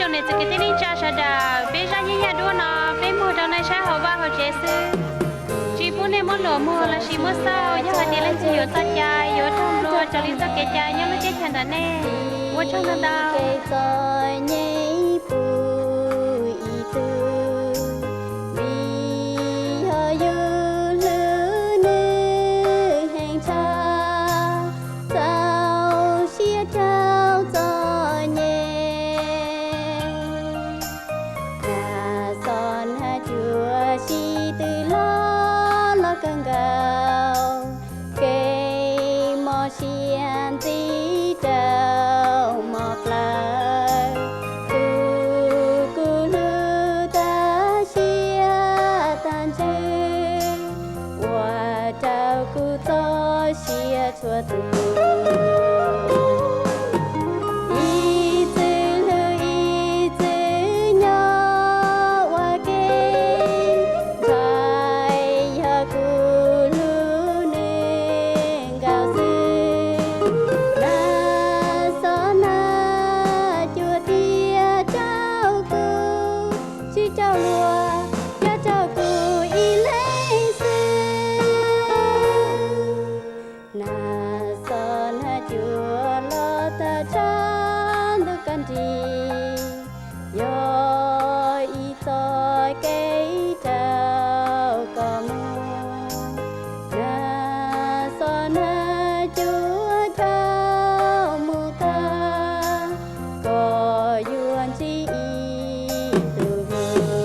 Tsoom niam txiv kwv tij neej tsa sawv daws, peb zaj nyiaj nyiaj duab no peb muag rau nej saib hauv vaj hauv tsev xwb, tsis pub nej muab luam muag lossis muab xauj. Yog hais tias leej twg yuav txoj cai yuav raug nplua raws li txoj kev cai nyob lub teb chaws ntawm nej, ua tsaug ntau ntau. Txom nyem pub ib tug, vim yog yus hlub nws heev tshaj, txaus siab rau txom nyem. Nag xob nag cua sib tw loj los kawg nkaus, kev mob siab ntxiv rau mob plawv. Tus kuv hlub tas siab tas ntsws, ua rau kuv txo sia txhua tus. Ib txwm hlub ib txwm nyob ua ke, ntshai yog kuv hlub nws nkaus xwb. Nag xob nag cua tiag rau kuv, tsis rau luag, yog rau kuv ib leeg xwb. Nag xob nag cua los tag tsa ntuj koj nrig, yog ib txoj kev rau koj mus. Nag xob nag cua rau mus tag, koj yuav ntsib ib tug hlub.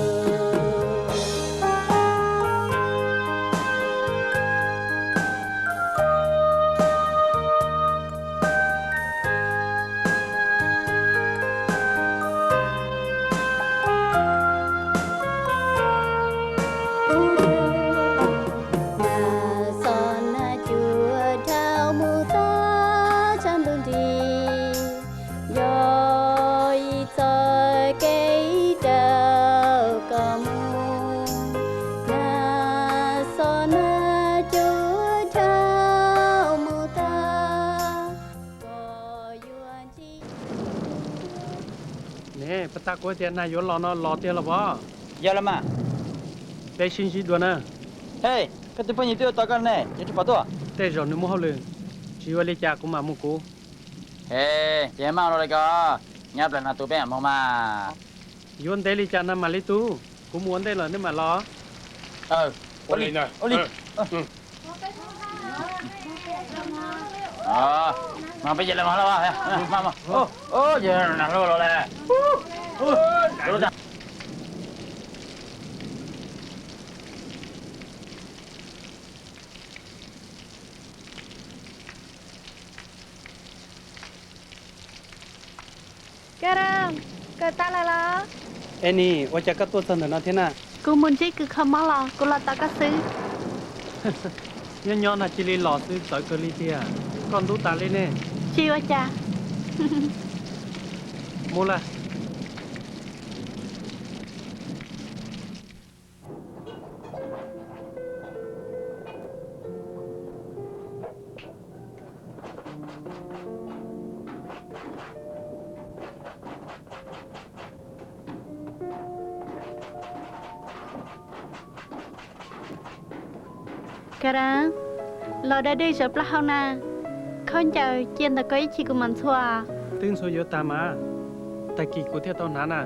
Nag xob nag cua dhau mus tag tshav ntuj nrig, yog ib txoj kev rau koj mus. Nag xob nag cua dhau mus tag, koj yuav ntsib. Ne, puag ta kuv tias nag yuav los no los tiag los pov? Yog los mas. Peb sib ntsib dua na. Hej, koj tus phooj ywg twb ua tau koj ne, ces tsis pom tuaj. Tej zaum nws muaj hauj lwm, tsis ua li cas kuv mam mus kuv. Hej, ces maj ua li ko, nyob plas no tu peb mam mus mas. Yuav ntev li cas nag mam li tu? Kuv mus ua ntej lawm nej mam los. Ua li, ua li. Mas peb ces los mas. Ces nag hlob los lawm. Kawg, kawg tas lawm los? Eni, ua cas koj tuaj txog ntawm no thiab na? Kuv mus ntsib kws kho mob los kuv los tos koj xwb. Nyob nyob no cia li los xwb txawv kawg li tiag. Koj ntub tas li ne? Tsis ua cas. Mus lawm. Kawg, los da dej zawv plaub hau na. Khaub ncaws cia ntawm koj ib chim kuv mam ntxhua. Twb ntxhua yuav tag mas, tag kis kuv thiaj tau hnav na.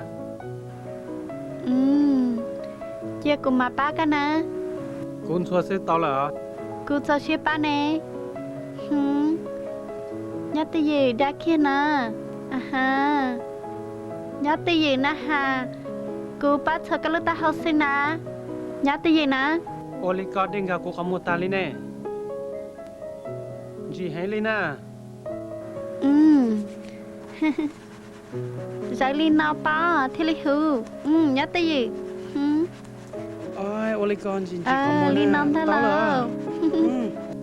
Cia kuv mam pab koj na. Kuv ntxhua xwb tau lawm. Kuv txaus siab pab ne. Nyob twj ywm dab kiag na. Nyob twj ywm na has. Kuv pab txhua koj lub taub hau xwb na. Nyob twj ywm na. Ua li ko dej nkag kuv qhov muag tag li ne. Ntsim heev li na. Zawv li no pab thiaj li huv. Nyob twj ywm. Ua li ko ntsim ntsim qhov muag li no ntag lawm.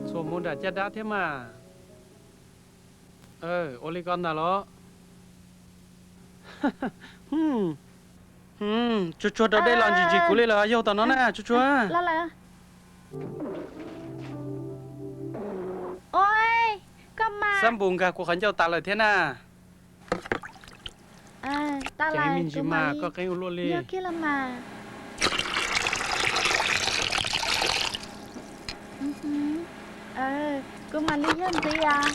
Txhuam mus nram caj dab thiab mas. Ua li ko ntag los. Tsuag tsuag rau dej los ntsim ntsim kuv li lawm yog tom no na tsuag tsuag. Xab npus nkag kuv qhov ncauj tas lawm thiab na. Ces me ntsis mas koj qeeb ua luaj li. Kiag los mas. Kuv mam li yog ntxiv as.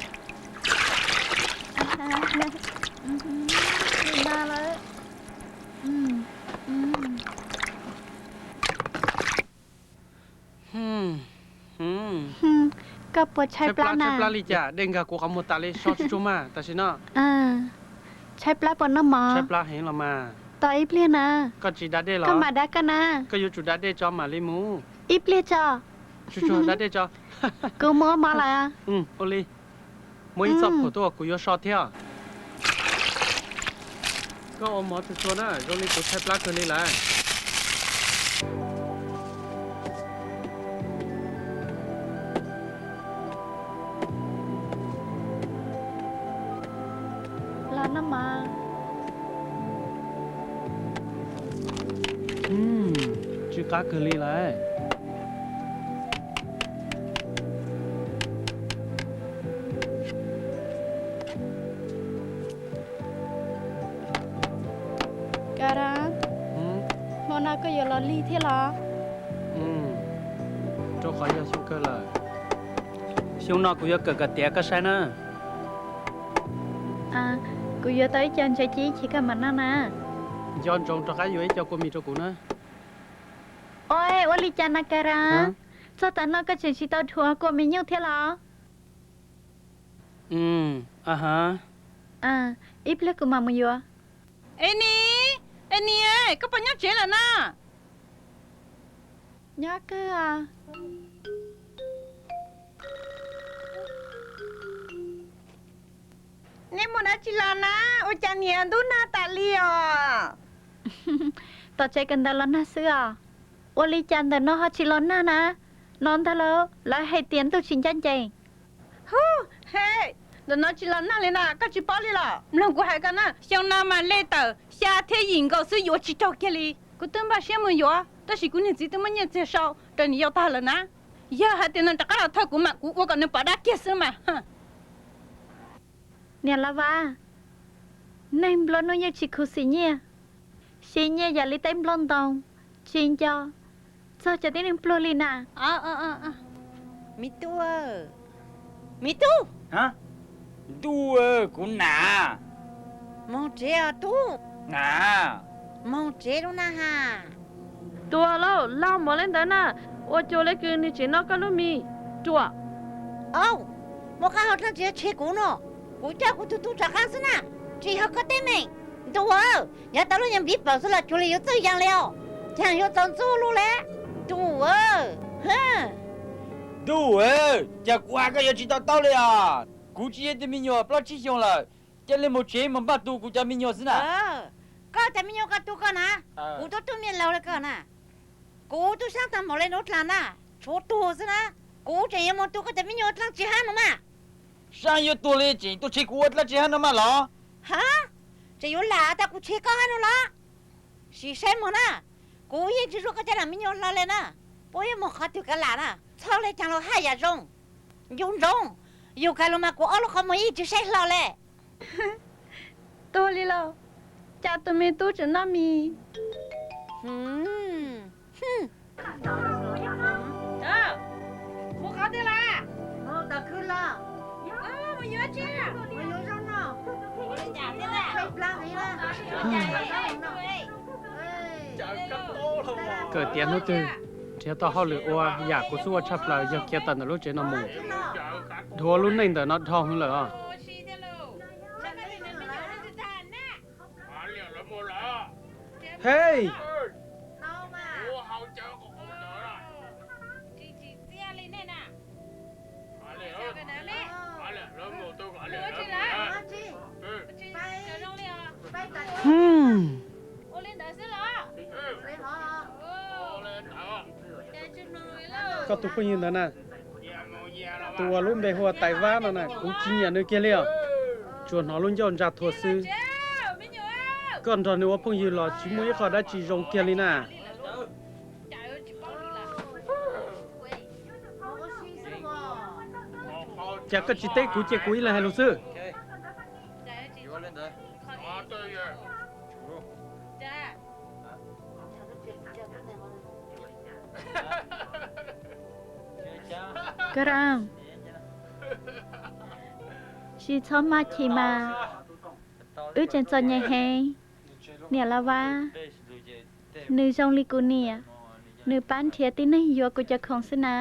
Li no lawm. Koj puas tshaib plab na? Tshaib plab li cas? Dej nkag kuv qhov muag tas li, so tsuag tsuag mas tam sim no. Tshaib plab puas noj mov? Tshaib plab heev los mas. Tos ib pliag na. Koj tsis da dej los? Koj mam da koj na. Koj yuav tsum da dej tso mam li mus. Ib pliag tso. Tsuag tsuag da dej tso. Kuv mus ua mov lawm. Ua li. Muab ib txoj phuam tuaj kuv yuav so thiab. Koj ua mov tsuag tsuag na, zoo li kuv tshaib plab kawg li lawm. Los noj mov. Tsw qab kawg li lawm. Karam, hmo no koj yuav los lig thiab los? Rau qhov yog xyoo kawg lawm. Xyoo no kuv yuav kawm kom tiav koj saib na. Kuv yuav tau ib co ntsa cib ces koj mam noj na. Nco ntsoov rov qab yuav ib co kua mis rau kuv na. Ua, ua li cas na Karam? Txog tav no koj tseem tsis tau dhuav kua mis nyuj thiab los? Ib pliag kuv mam mus yuav. Eni, Eni, koj puas nyob tsev lawm na? Nyob kawg os. Nej mus dab tsi los na? Ua cas niam ntub nag tas li os? Tom tsev kawm ntawv los nag xwb os. Ua li cas ntawm no ho tsis los nag na? No ntag lauj, lawv hais tias ntuj tsis ncaj ncees. Hu, he, ntawm no tsis los nag li na, koj tsis paub li los? Mloog kuv hais koj na, xyoo no mas lej tawm xya thiab yim nkaus xwb yuav tsis raug kiag li. Kuv twb npaj siab mus yuav, tab sis kuv niag txiv twb muab nyiaj txiag sau rau nws yau tag lawm na. Yog hais tias nws rov qab los thawj kuv mas kuv ua kom nws pom dab kiag xwb mas. Niam Lav Vas, neeg nplua nuj yeej tsis khuv xim nyiaj, siv nyiaj yam li teb nplua ntoo, tsis nco txog cov tib neeg pluag li na. Me tub, me tub. Ntuj, kuv nam. Moog tsev os tub. Nam. Moog tsev lub na has. Tuam lauj, lag mov le ntawd na, ua cuag le kws nws tseem noj koj lub mis. Ruam. Au, muaj qab hau dlaab tsi yuav tshev kuv no? Kuv coj kuv tug tub rov qaab xwb na, tsis yog koj teeb meem. Ntuj aw, nyob tau lub nyuag npiv pawg xwb los cuag li yuav txawj yaa le os, caag yuav txaus ntxub lug le. Ntuj aw. Ntuj aw, cas kuv has koj yuav tsis to taub li os? Kuv tsis yog ib tug me nyuam plaub tsib xyoos lawm, cia li mus tsev mus npaj tu kuv cov me nyuam xwb na. Koj cov me nyuam koj tu koj na, kuv tub tub me laug le koj na. Kuv tub saab taag npaum le nuav dlaag na, tshuav tuag xwb na. Kuv tseem yuav mus tu koj cov me nyuam dlaab tsi hab no mas. Saab yuav tuag li tseem tuaj tshev kuv ua dlaab tsi hab no mas los? Ha, tseem yuav lam tas kuv tshev koj hab no los? Sim saib mog na, kuv yeej tsis zuaj koj cov nam me nyuam hlo le na. Puab yuav mus qhov twg kav lam na, txhob le caag los haj yam zoo. Ncu ntsoov, yug kag lug mas kuv ob lub qhov muag yeej tsis saib hlo le. Tuag li lauj, cas tus me tub tseem noj mis. Kawm tiav hnub twg, nrhiav tau hauj lwm ua, yam kuv xub ua tshaj plaws yog khiav tawm ntawm lub tsev no mus, dhuav lub neej ntawm no dhau heev lawm os. Hej! Koj tus phooj ywg ntawd na, tus uas lub npe hu ua Tais Vab no na, kuv tsis nyiam nws kiag li os. Tsuas hnov lub ncauj ntsa thuav xwb. Koj nrog nws ua phooj ywg los tsis muaj ib qho dab tsi zoo kiag li na. Cas koj tsis teb kuv, cia kuv ib leeg hais lus xwb. Koj, tsis txhob maj chim mas, wb tseem txom nyem heev. Niam Las Vas, nws zoo li kuv niam, nws pab nrhiav tib neeg yuav kuv cov khoom xwb na.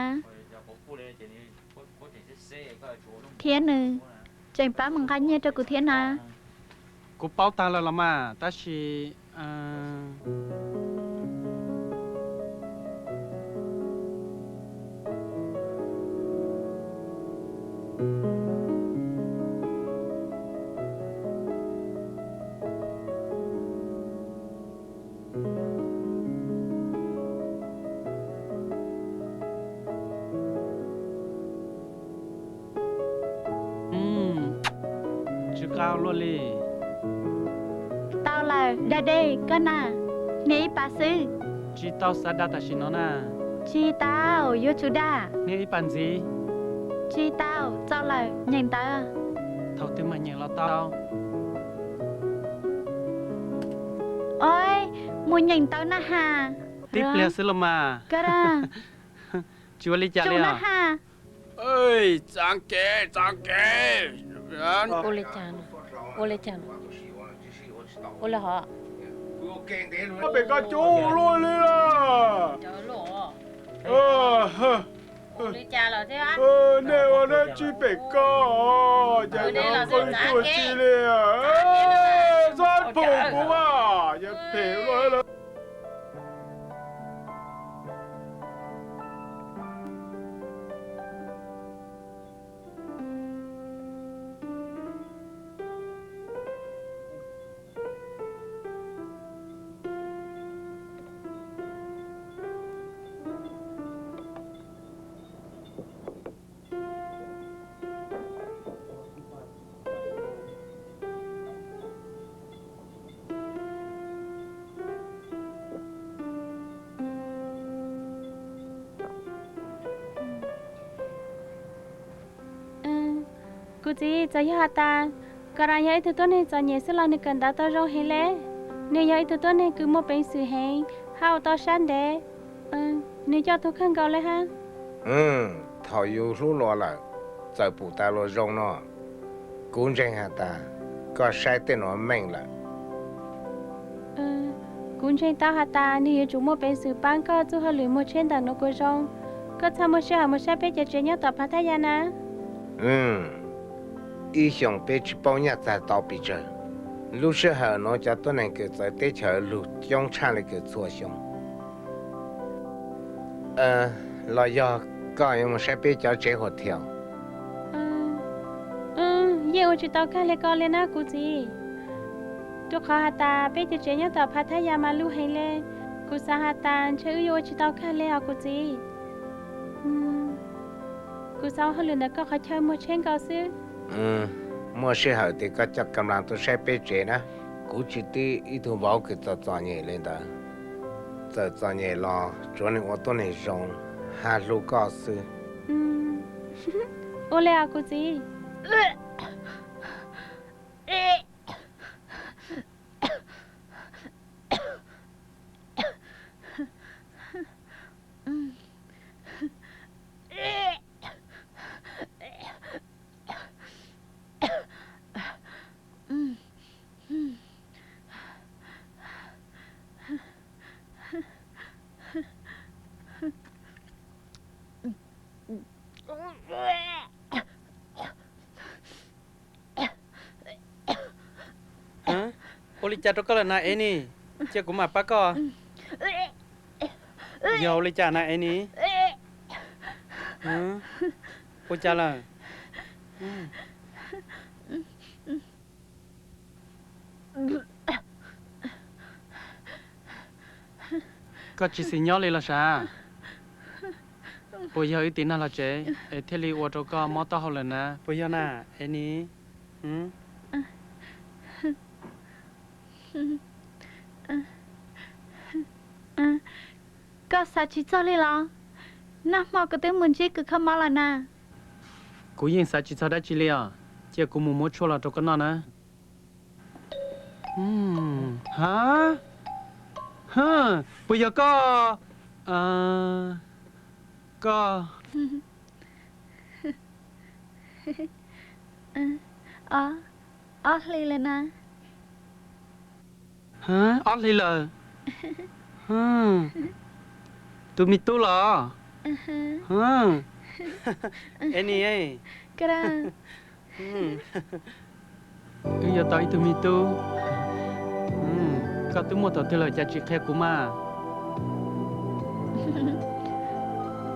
Thiab nws tseem pab mus nqa nyiaj rau kuv thiab na. Kuv paub tag lawm los mas, tab sis tsis qab luaj li. Tau lawm, dag dej koj na, niaj ib pas xwb. Tsis tau xav dag tam sim no na. Tsis tau, yuav tsum dag. Niaj ib pas ntxiv. Tsis tau, txaus lawm, nyeem ntawv. Thaum twg mas nyeem los tau? Oj, mus nyeem ntawv na has. Tib pliag xwb los mas. Tsis ua li cas li os. Txav kev, txav kev. Ua li cas? Pem koj cub luaj li lawm. Nej ua dab tsi pem koj? Cas yuav qw tuag tsi li? Txhob pum kuv mas, yog phem luaj lawm. Kuv txiv, txawm yog has tas Karas yog ib tug tuab neeg txom nyem xwb los nws kawm ntawv tau zoo heev li. Nws yog ib tug tuab neeg kws muaj peev xwm heev, hab ua tau sab ntev. Nws coj tug kawg nkaus li hab. Thaum yus hlub luag lawm, txawm pum tas luag zoo no, kuv ntseeg has tas koj saib tej nuav meej lawm. Kuv ntseeg tau has tas nws yuav tsum muaj peev xwm paab koj txuj hauj lwm muag tsheb ntawm nuav kuas zoo. Koj txhaj muaj sij hawm mus saib peb cov tsev nyob tom Phav Thab Yas na. Ib xyoos peb tsis paub nyaj txag tau pes tsawg. Lub sij hawm nuav cov tuab neeg kws txawv teb chaws lug coob tshaj li kws txhua xyoo. Los yog koj yuav mus saib peb cov tsev huam thiam? Yeej ua tsis tau kag li ko li na kuv txiv. Rua qhov has tas peb cov tsev nyob tom Phav Thab Yas mas lug heev li. Kuv xav has tas ntshe wb yuav ua tsis tau kag li os kuv txiv. Kuv xav ua hauj lwm ntawm koj qhov chaw muag tsheb nkaus xwb. Muaj sij hawm tes koj coj Kam Las tuaj saib peb tsev na. Kuv tsis tib ib tug vauv kws txom txom nyem li ntawd. Txawm txom nyem los tsuav nws ua tuab neeg zoo, hab hlub koj xwb. Ua li os kuv txiv. Ua li cas rau koj lawm na Enis? Cia kuv mam pab koj. Yog ua li cas na Enis? Ua cas lawm? Koj tsis xis nyob li los sav? Puas yog wb tiv nag los tsev es thiaj li ua rau koj mob taub hau lawm na? Puas yog na Enis? Koj xav tsis txog li los? Nag hmo kuv twb mus ntsib kws kho mob lawm na. Kuv yeej xav tsis txog dab tsi li os. Cia kuv mus muab tshuaj los rau koj noj na. Ha, ha, puas yog koj, koj? Ob hlis lawm na. Ob hlis lawm? Tus me tub los? Eni, wb yuav tau ib tug me tub. Koj twb muaj thaum twg lawm cas tsis qhia kuv mas?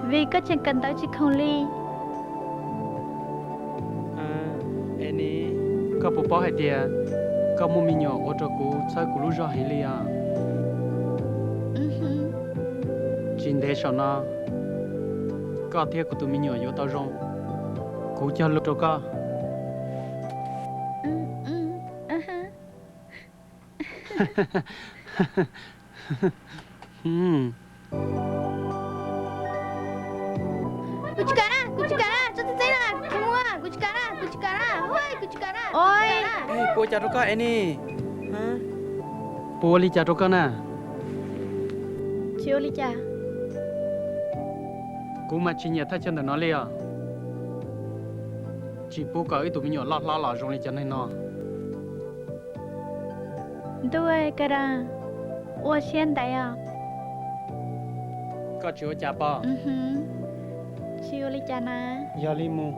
Vim koj tseem kawm ntawv tsis khoom li. Eni, koj puas paub hais tias koj muaj me nyuam ua rau kuv txhawb kuv lub zog heev li os? Tsis ntev saum no koj thiab kuv tus me nyuam yuav tau zoo, kuv cog lus rau koj. Kuv tsis kam na, kuv tsis kam na, tso txeb txeb na, kuv mus, kuv tsis kam na, kuv tsis kam na, kuv tsis kam na. Puas ua cas rau koj, Eni? Puas ua li cas rau koj na? Tsis ua li cas. Kuv mas tsis nyiam thaj chaw ntawm no li os. Tsis pub kom wb tus me nyuam loj hlob los zoo li cov neeg no. Ntuj, Karan, ua siab ntev os. Koj tsis ua cas pob? Tsis ua li cas na. Yog li mus.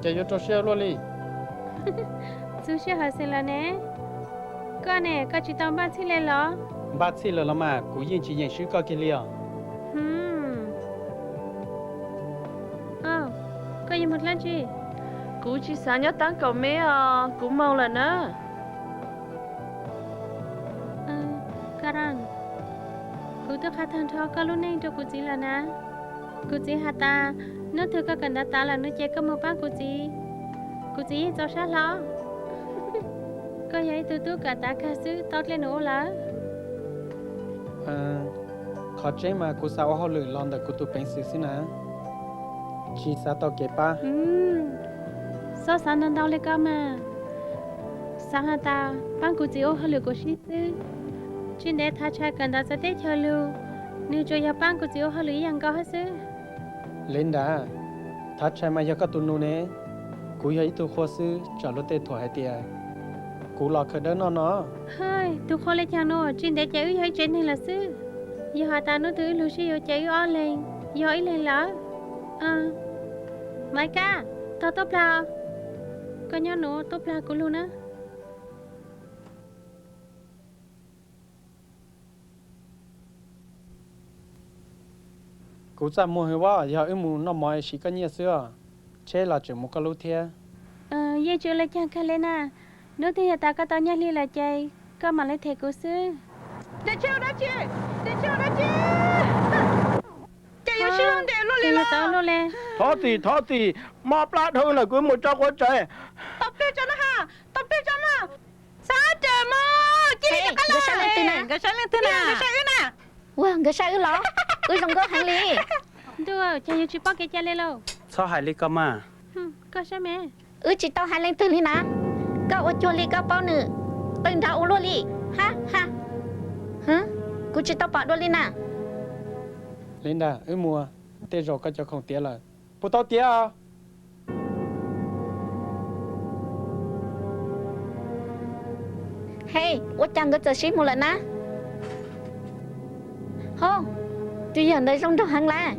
Ces yuav rau siab luaj li. Txhua sij hawm xwb los ne. Koj ne, koj tsis tau npaj txhij li los? Npaj txhij lawm los mas, kuv yeej tsis yeem swb koj kiag li os. Koj yuav mus dlaab tsi? Kuv tsis xav nyob taab kaum me os, kuv moog lawm na. Karan, kuv twb qha tag nrho koj lub neej rau kuv txiv lawm na. Kuv txiv has tas, hnub twg koj kawm ntawv tas lawm no ces koj mus paab kuv txiv. Kuv txiv yeej txaus sab hlo. Koj yog ib tug tub kawm tav kawg xwb, tau dlej num ua lawm. Qhov tseeb mas kuv xav ua hauj lwm los ntawm kuv tus peev xwm xwb na, tsis xav tau kev pab. Txhob xav ntau ntau li koj mas. Xav has tas paab kuv txiv ua hauj lwm kuv sib xwb. Tsis ntev Thav Tshais kawm ntawv txawv teb chaws lug, nwg tsuas yog paab kuv txiv ua hauj lwm ib yaam nkaus hab xwb. Linda, Thav Tshais mas yog koj tus nus ne. Kuv yog ib tug qhua xwb, tsam luag tej thuam hais tias kuv los khaws dawb noj no. Hwj, tus qhua le caag nua, tsis ntev ces wb yog ib tsev neeg lawm xwb. Yog has tas hnub twg wb lug sib yuav ces wb ob leeg yog ib leeg lawm. Maiv Kab, tog tuaj plag. Koj nyob nuav tuaj plag kuv lug na. Kuv txaj muag hwv, yog wb mus noj mov es siv koj nyiaj xwb os. Tsheb los tseem mus koj lub thiab. Yeej tsis ua le caag kawg li na. Hnub twg yog tas koj tau nyiaj hli lawm ces koj mam li them kuv xwb. Ces tsheb ua dab tsi? Ces tsheb ua dab tsi? Ces yuav sib hlub ntev luaj li los? Thov txim, thov txim, mob plab dhau lawm, kuv mus tso quav tsawv. Tau plig tso na ha, tau plig tso na. Xav rawm mog, cia li rov qab los. Nkawd saib leej twg na? Nkawd saib wb na. Ua, nkawd saib wb los? Wb zoo nkauj heev li. Ntuj, cas yus tsis paub kev cai li lauj. Txhob hais li koj mas. Koj saib me. Wb tsis tau hais leej twg li na. Koj ua cuag li koj paub nws, qw nrov ua luaj li. Ha ha. Kuv tsis tau pom dua li na. Linda, wb mus, tej zaum koj cov khoom tiav lawm. Puas tau tiav? He, ua cas nkawd txawm sib mus lawm na? Ho, tus yawg ntawd zoo nraug heev lawm.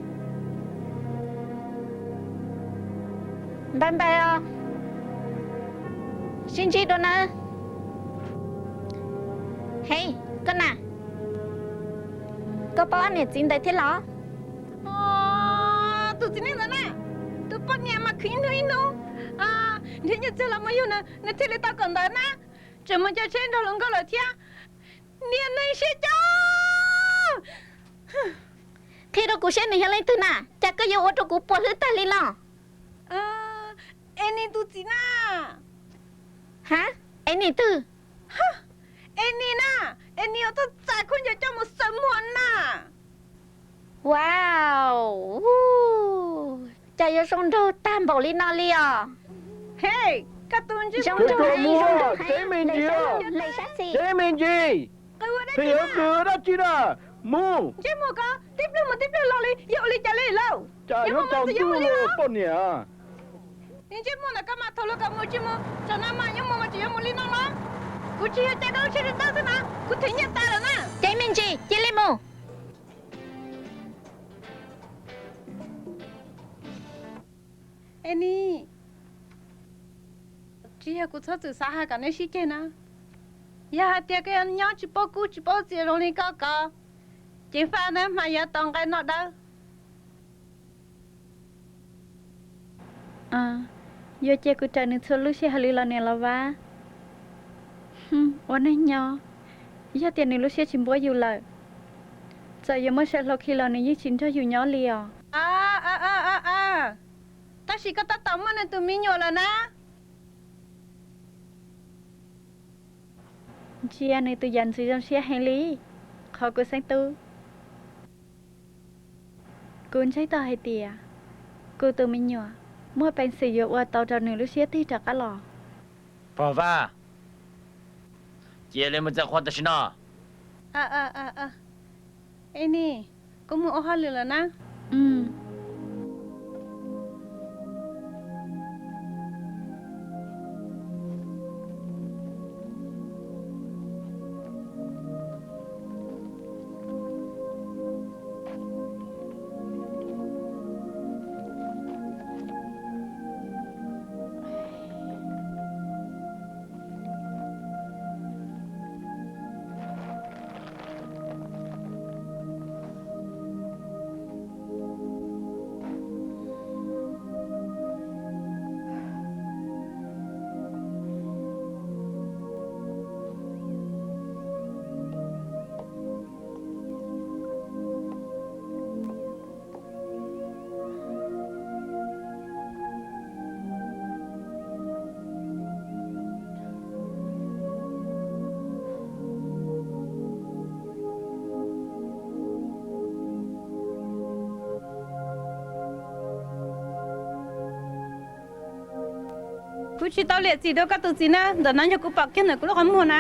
Npaj npaj os, sib ntsib dua nawb. He, koj na, koj paub ob niam txiv ntawd thiab los? Tus txiv neej ntawd na, tus poj niam mas khwv ib hnub ib hnub, nrhiav nyiaj txiag los mus yug nws, nws thiaj li tau kawm ntawv na. tseem mus caij tsheb nrog hluas nkauj lawm thiab. Niag neeg siab coob! Qhia rau kuv saib nws yog leej twg na, cas koj yuav ua rau kuv puas hlwb tag li no? Enis tus txiv na. Ha? Enis twg? Enis na, Enis uas tuaj txais khaub ncaws coj mus xaws muag na. Wow, cas yuav zoo nraug tag npaum li no li os. He, koj tus ntsej muag, tsev me ntsis, tsev me ntsis, pheej yuav qw dab tsi na, mus. Ntsej muag ko tib pliag mus tib pliag los li, yog ua li cas li lauj? Cas yuav tsaus ntuj li poj niam. Ntsej muag ntawm koj mas thaum luag kom mus tsis mus, tsam no mas yuav mus mas tseem yuav mus li no los? Kuv tsis yog caij koj lub tsheb rau tag xwb na, kuv them nyiaj tas lawm na. Tsev me ntsis, cia li mus. Enis, tsis yog kuv txhob txwm xav hais kom neb sib ceg na. Yog hais tias koj yuav nyob tsis paub kub tsis paub txias zoo li koj ko, ceev faj na mas yuav tau nqaij noj dawb. Yuav cia kuv raws nws txhua lub sij hawm li los niam los Vab? Ua neej nyob, yog tias nws lub siab tsis npuab yus lawm, txawm yuav muab saw hlau khi los nws yeej tsis nrog yus nyob li os. Tab sis koj tab tom muaj nws tus me nyuam lawm na. Ntsia nws tus yam ntxwv zoo siab heev li, qhov kuv xeeb tub. Kuv ntseeg tau hais tias kuv tus me nyuam muaj peev xwm yuav ua tau rau nws lub siab tig rov qab los. Pog Vaj, cia li mus txais qhua tam sim no. Enis, kuv mus ua hauj lwm lawm na. Kuv tsis tau liam txim rau koj tus txiv na, ntawm no yog kuv pom kiag ntawm kuv lub qhov muag na.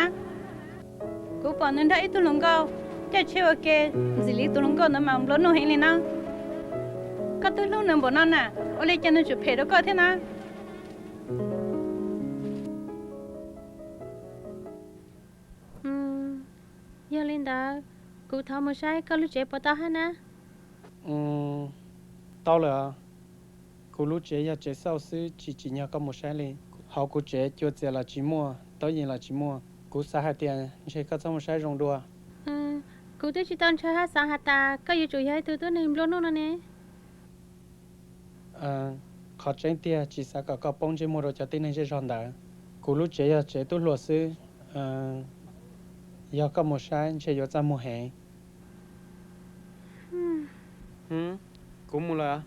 Kuv pom nws nrog ib tug hluas nkauj caij tsheb ua ke, ntxim li tus hluas nkauj ntawd mas nplua nuj heev li na. Koj twb hlub nws npaum no na, ua li cas nws tseem phem rau koj thiab na? Yog li ntawd, kuv thov mus saib koj lub tsev puas tau hab na? Tau lawm. Kuv lub tsev yog tsev xauj xwb, tsis tsim nyog koj mus saib li. Hauv kuv tsev cua txias los tsis muaj, taub yees los tsis muaj. Kuv xav hais tias ntshe koj txhob mus saib zoo dua. Kuv twb tsis tau ntshaw hab xav has tas koj yuav tsum yog ib tug tub neeg nplua nuj no ne. Qhov tseeb tiag tsis xav kom koj poob ntsej muag rau cov tib neeg zej zog ntawd. Kuv lub tsev yog tsev tub hluas xwb, yog koj mus saib ntshe yuav txaj muag heev. Kuv mus lawm.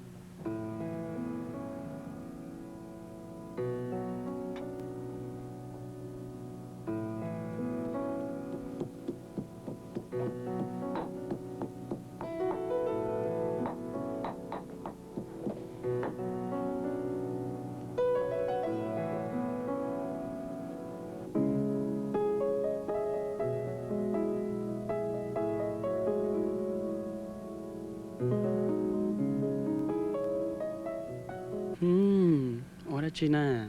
Ua dab tsi na?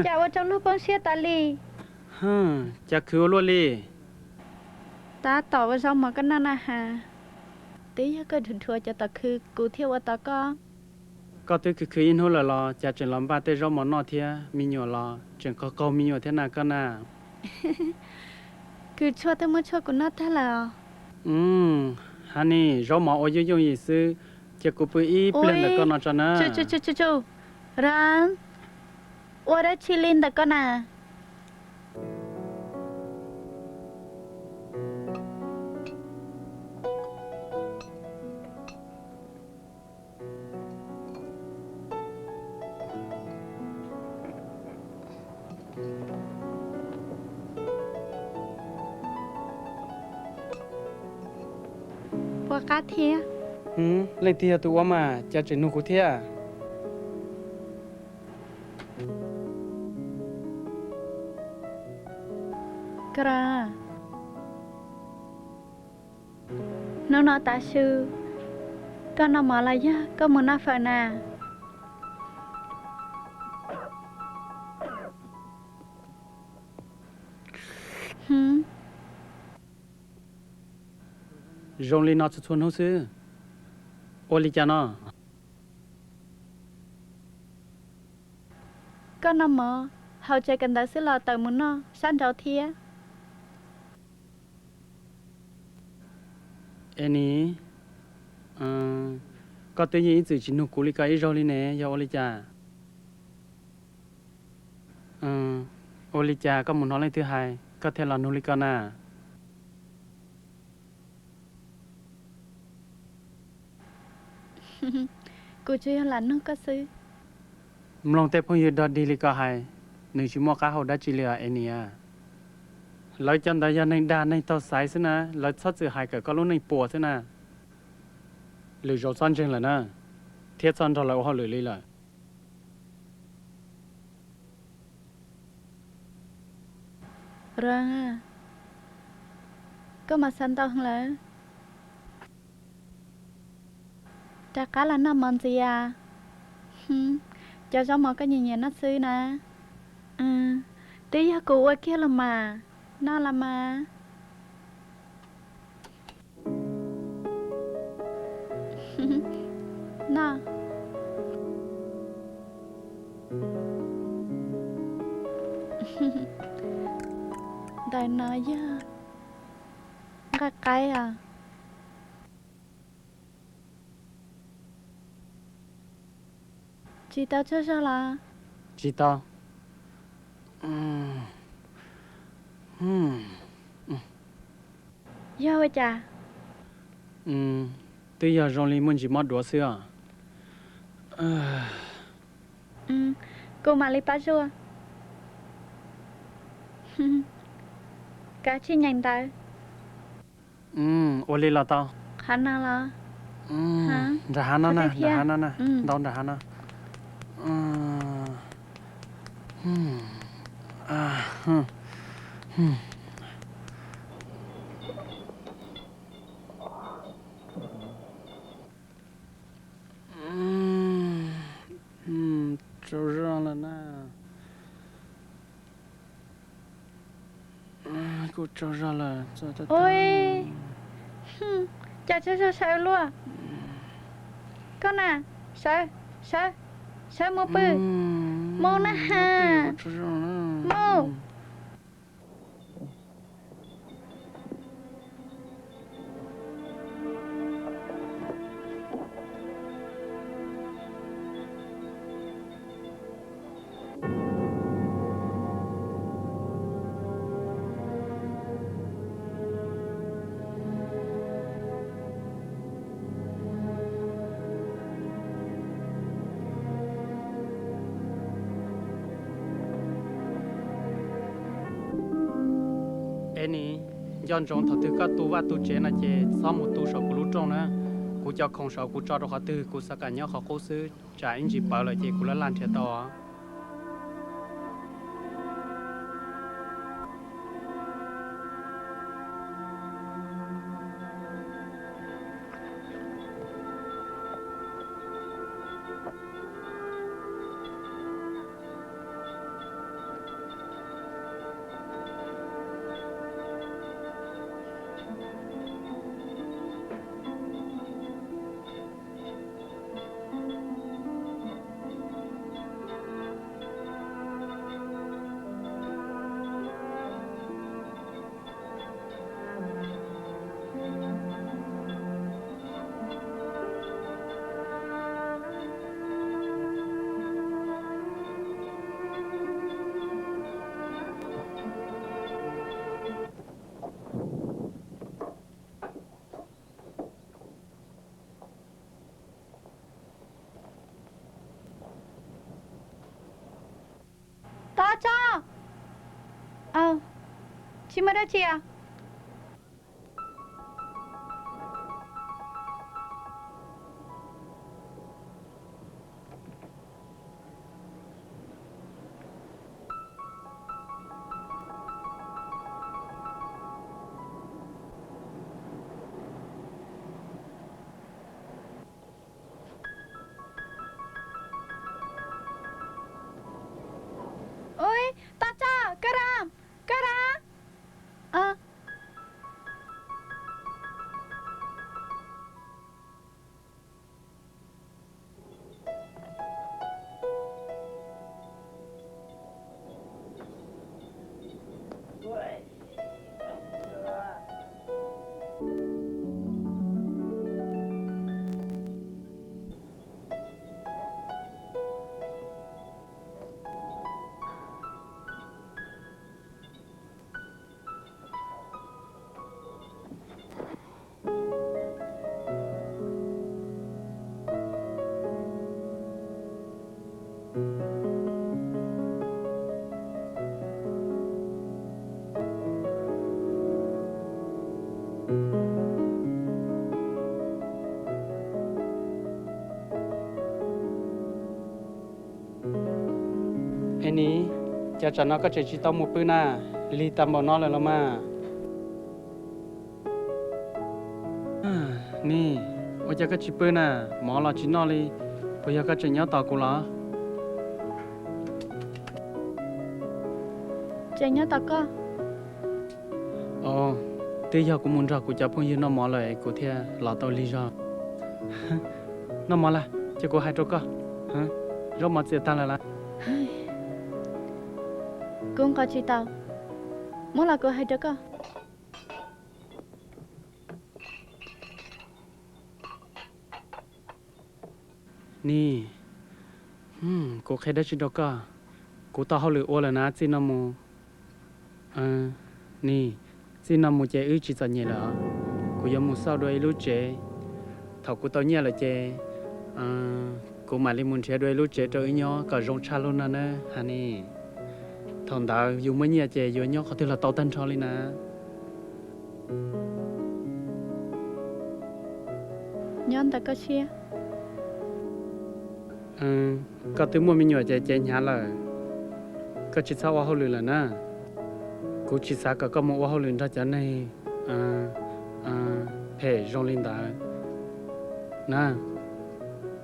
Cas ua rau luag poob siab tas li? Cas khwv ua luaj li? Tab tom ua zaub mov koj noj na has. Twb yog koj dhuav dhuav cov tom khw kuv thiaj ua tau koj. Koj twb khwv khwv ib hnub lawm los cas tseem los npaj tej zaub mov noj thiab, me nyuam los tseem qaug qaug me nyuam thiab na koj na. Kws tshuaj twb muab tshuaj kuv noj tag lawm os. Honey, zaub mov ua yooj yooj yim xwb, cia kuv pw ib pliag ntawm koj no tso na. Ran, Ua dab tsi li ntawm koj na? Puas qab thiab? Leej twg yog tus ua mas cas tseem nug kuv thiab? Hnub no tav su, koj noj mov los yog koj mus noj fawm na? Zoo li no txhua txhua hnub xwb. Ua li cas no? Koj noj mov haus tsev kawm ntawv xwb los tawm mus noj sab nraud thiab? Annie, koj twb yeej ib txwm tsis nug kuv li ko ib zaug li ne, yog ua li cas? Ua li cas koj mus hnov leej twg hais koj thiaj los nug li ko na? Kuv tsuas yog lam nug koj xwb. Mloog tej phooj ywg dog dig li ko hais, nws tsis muaj qab hau dab tsi li os Annie. Lawv cov ntawd yog neeg dag neeg taug xaiv xwb na, lawv txhob txwm hais kawm koj lub neej puas xwb na. Lwm zaus txhob ntseeg lawm na, thiab txhob nrog lawv ua hauj lwm li lawm. Rov, koj mas xav ntau lawm. Rov qab los noj mov ntxiv as. Cov zaub mov koj nyiam nyiam noj xwb na. Twb yog kuv ua kiag los mas, noj los mas. Noj. Ntawm no yog nqaij qaib os. Tsis tau tsaug zog los? Tsis tau. Yog ua cas? Twb yog zoo li muaj ntsis mob duav xwb os. Kuv mam li pab zuaj. Kav tsij nyeem ntawv. Ua li los tau. Qhov no los? Nram hav no na, nram hav no na, ntau nram hav no. Tsaug zog lawm na. Kuv tsaug zog lawm. Ua cas tsaug zog sawv luaj. Koj na, sawv, sawv, sawv mus pw. Mus na ha. Mus. Annie, nco ntsoov thaum twg koj tu vaj tu tsev no ces txhob mus tu saum kuv lub rooj na. Kuv cov khoom saud kuv tso rau qhov twg kuv xav kam nyob qhov qub xwb, tsam ib ntsis pawv lawm ces kuv laj laj nrhiav tau os. Tso, tsis muaj dab tsi os. Ui, tau tso, Kaj Ram, Kaj Ram. Es nim, cas tsam no koj tseem tsis tau mus pw na? Lig tag npaum no lawm los mas. Nim, ua cas koj tsis pw na? Mov los tsis noj li, puas yog koj tseem nyob tos kuv los? Tseem nyob tos koj. Os, twb yog kuv mus nrog kuv cov phooj ywg noj mov lawm es kuv thiaj los tau lig zog. Noj mov lawm, ces kuv hais rau koj. Zaub mov txias tag lawm las. Kuv nqos tsis tau. Muab los kuv hais rau koj. Nim, kuv qhia dab tsi rau koj? Kuv tau hauj lwm ua lawm na, txij no mus. Nim, txij no mus ces wb tsis txom nyem lawm os. Kuv yuav mus xauj dua ib lub tsev. Thaum kuv tau nyiaj lawm ces kuv mam li mus nrhiav dua ib lub tsev rau wb nyob kom zoo tshaj lug no na, Hanis. Thaum ntawd yus muaj nyiaj ces yuav nyob qhov twg los tau tag nrho li na. Nyob ntawm koj siab. Koj twb muaj me nyuam ces cev hnyav lawm, koj tsis txhob ua hauj lwm lawm na. Kuv tsis xav kom koj mus ua hauj lwm nrog cov neeg phem zoo li ntawd na.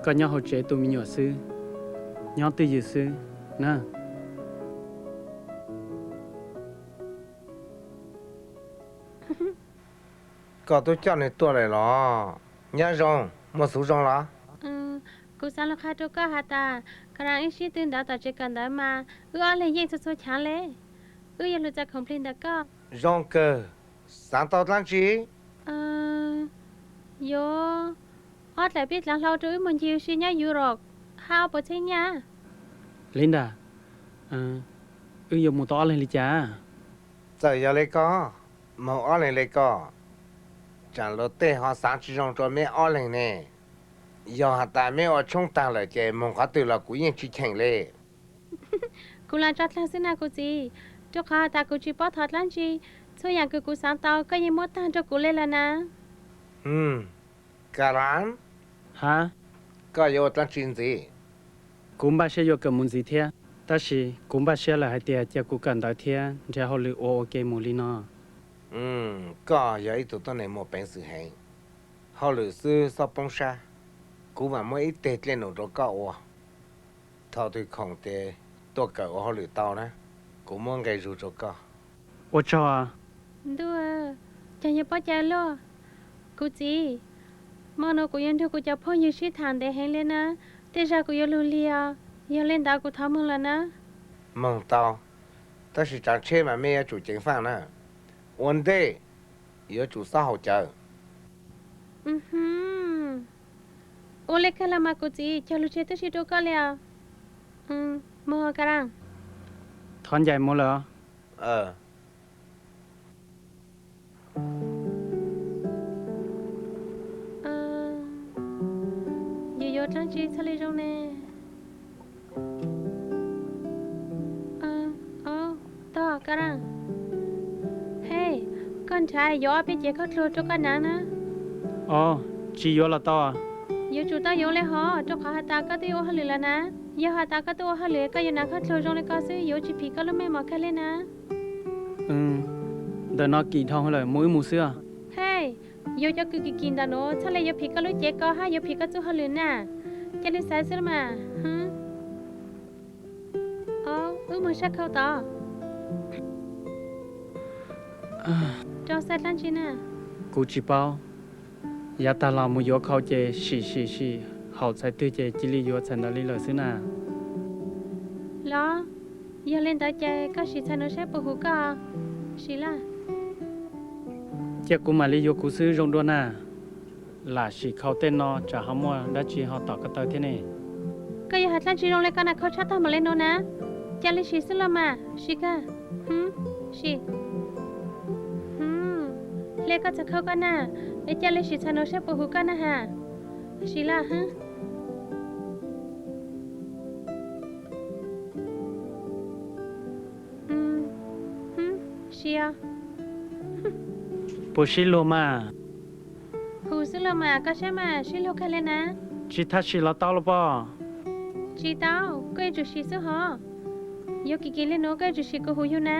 Koj nyob hauv tsev tu me nyuam xwb, nyob twj ywm xwb na. Koj twb coj nws tuaj lawm los? Nyob zoo, muaj xov zoo los? Kuv xav los qhia rau koj has tas, Karan wb sib tw ntawd tom tsev kawm ntawv mas wb ob leeg yeej txhua txhua chav le. Wb yuav lug txais khoom plig ntawm koj. Zoo kawg, xav tau dlaab tsi? Yuav ob daim peb dlav hlau rau wb mus ncig ua si nyob Europe, hab ob puas txheeb nyaj. Linda, wb yuav mus tau ob leeg li cas? Txawm yog le koj, moog ob leeg le koj, tsam luag tej ho xaav tsi zoo rua meb ob leeg ne. Yog has tas meb ua tshoob taag lawm ces moog qhov twg los kuv yeej tsi cheem le. Kuv lam tso dlaag xwb na kuv txiv, rua qhov has tas kuv tsi paub thov dlaab tsi, txhua yaam kws kuv xaav tau koj yeej muab taag rua kuv le lawm na. Karan, hab, koj yuav ua dlaab tsi ntxiv? Kuv npaj siab yuav kawm mus ntxiv thiab, tab sis kuv npaj siab lawm hais tias cia kuv kawm ntawv thiab nrhiav hauj lwm ua ua ke mus li no. Koj yog ib tug tuab neeg muaj peev xwm heev, hauj lwm xwb xob poob sab, kuv mam muab ib teg dlej num rua koj ua. Thaum twg khoom ces tuaj kawm ua hauj lwm tau na, kuv muab nqe zug rua koj. Ua tsaug. Ntuj, cog yog paub cai luaj. Kuv txiv, mo nuav kuv yuav nrug kuv cov phooj ywg sib tham ntev heev le na, tej zag kuv yuav lug lig os, yog le ntawd kuv thov moog lawm na. Moog tau, tab sis tsaav tsheb mas mej yuav tsum ceev faaj na, ua ntej yuav tsum xob haus cawv. Ua le kawg los mas kuv txiv, cog lug tseg tub si rua koj le os. Moog Karan. Thov ncaim mus lawm os. Yus yuav dlaab tsi txhaj le zoo ne? Tog Ka Raj. Hej, koj nrhav yuav ob peb cev khaub dluag rau koj hnav na. Os, tsis yuav los tau. Yuav tsum tau yuav li hos, rau qhov has tas koj twb ua hauj lwm lawm na. Yog has tas koj twb ua hauj lwm koj yuav hnav khaub dluag zoo li ko xwb yuav tsis phim koj lub meej mom kawg li na. Ntawm no kim dhau lawm, mus wb mus xwb os. Hej, yuav cov kws kim kim ntawm nuav txhaj le yuav phim koj lub cev ko hab yuav phim koj txuj hauj lwm na. Ca le xaiv xwb los mas. Wb mus sab khau tod. Rau xaiv dlaab tsi na? Kuv tsis paub. Yav tag los mus yuav khau ces sim sim sim haum txhais twg ces cia li yuav txhais ntawd li lawm xwb na. Los, yog li ntawd ces koj sim txhais nuav saib puas huv koj. Sim laj. Cia kuv mam li yuav kuv xwb zoo dua na. Lam sim khau tej no tsam ho muaj dab tsi ho tom ko taw thiab ne. Koj yuav has dlaab tsi zoo le koj na, khau tshab tag npaum le nuav na. Ca le sim xwb los mas, sim kag. Sim. Hle koj txhais khau koj na, es ca le sim txhais nuav saib puas huv koj na has. Sim laj. Sim os. Puas sib luag mas? Huv xwb los mas, koj saib mas sib luag kawg li na. Tsis tau sim los tau los pob? Tsis tau, koj yuav tsum sim xwb hos. Yuav kim kim li nuav koj yuav tsum sim kom huv yug na.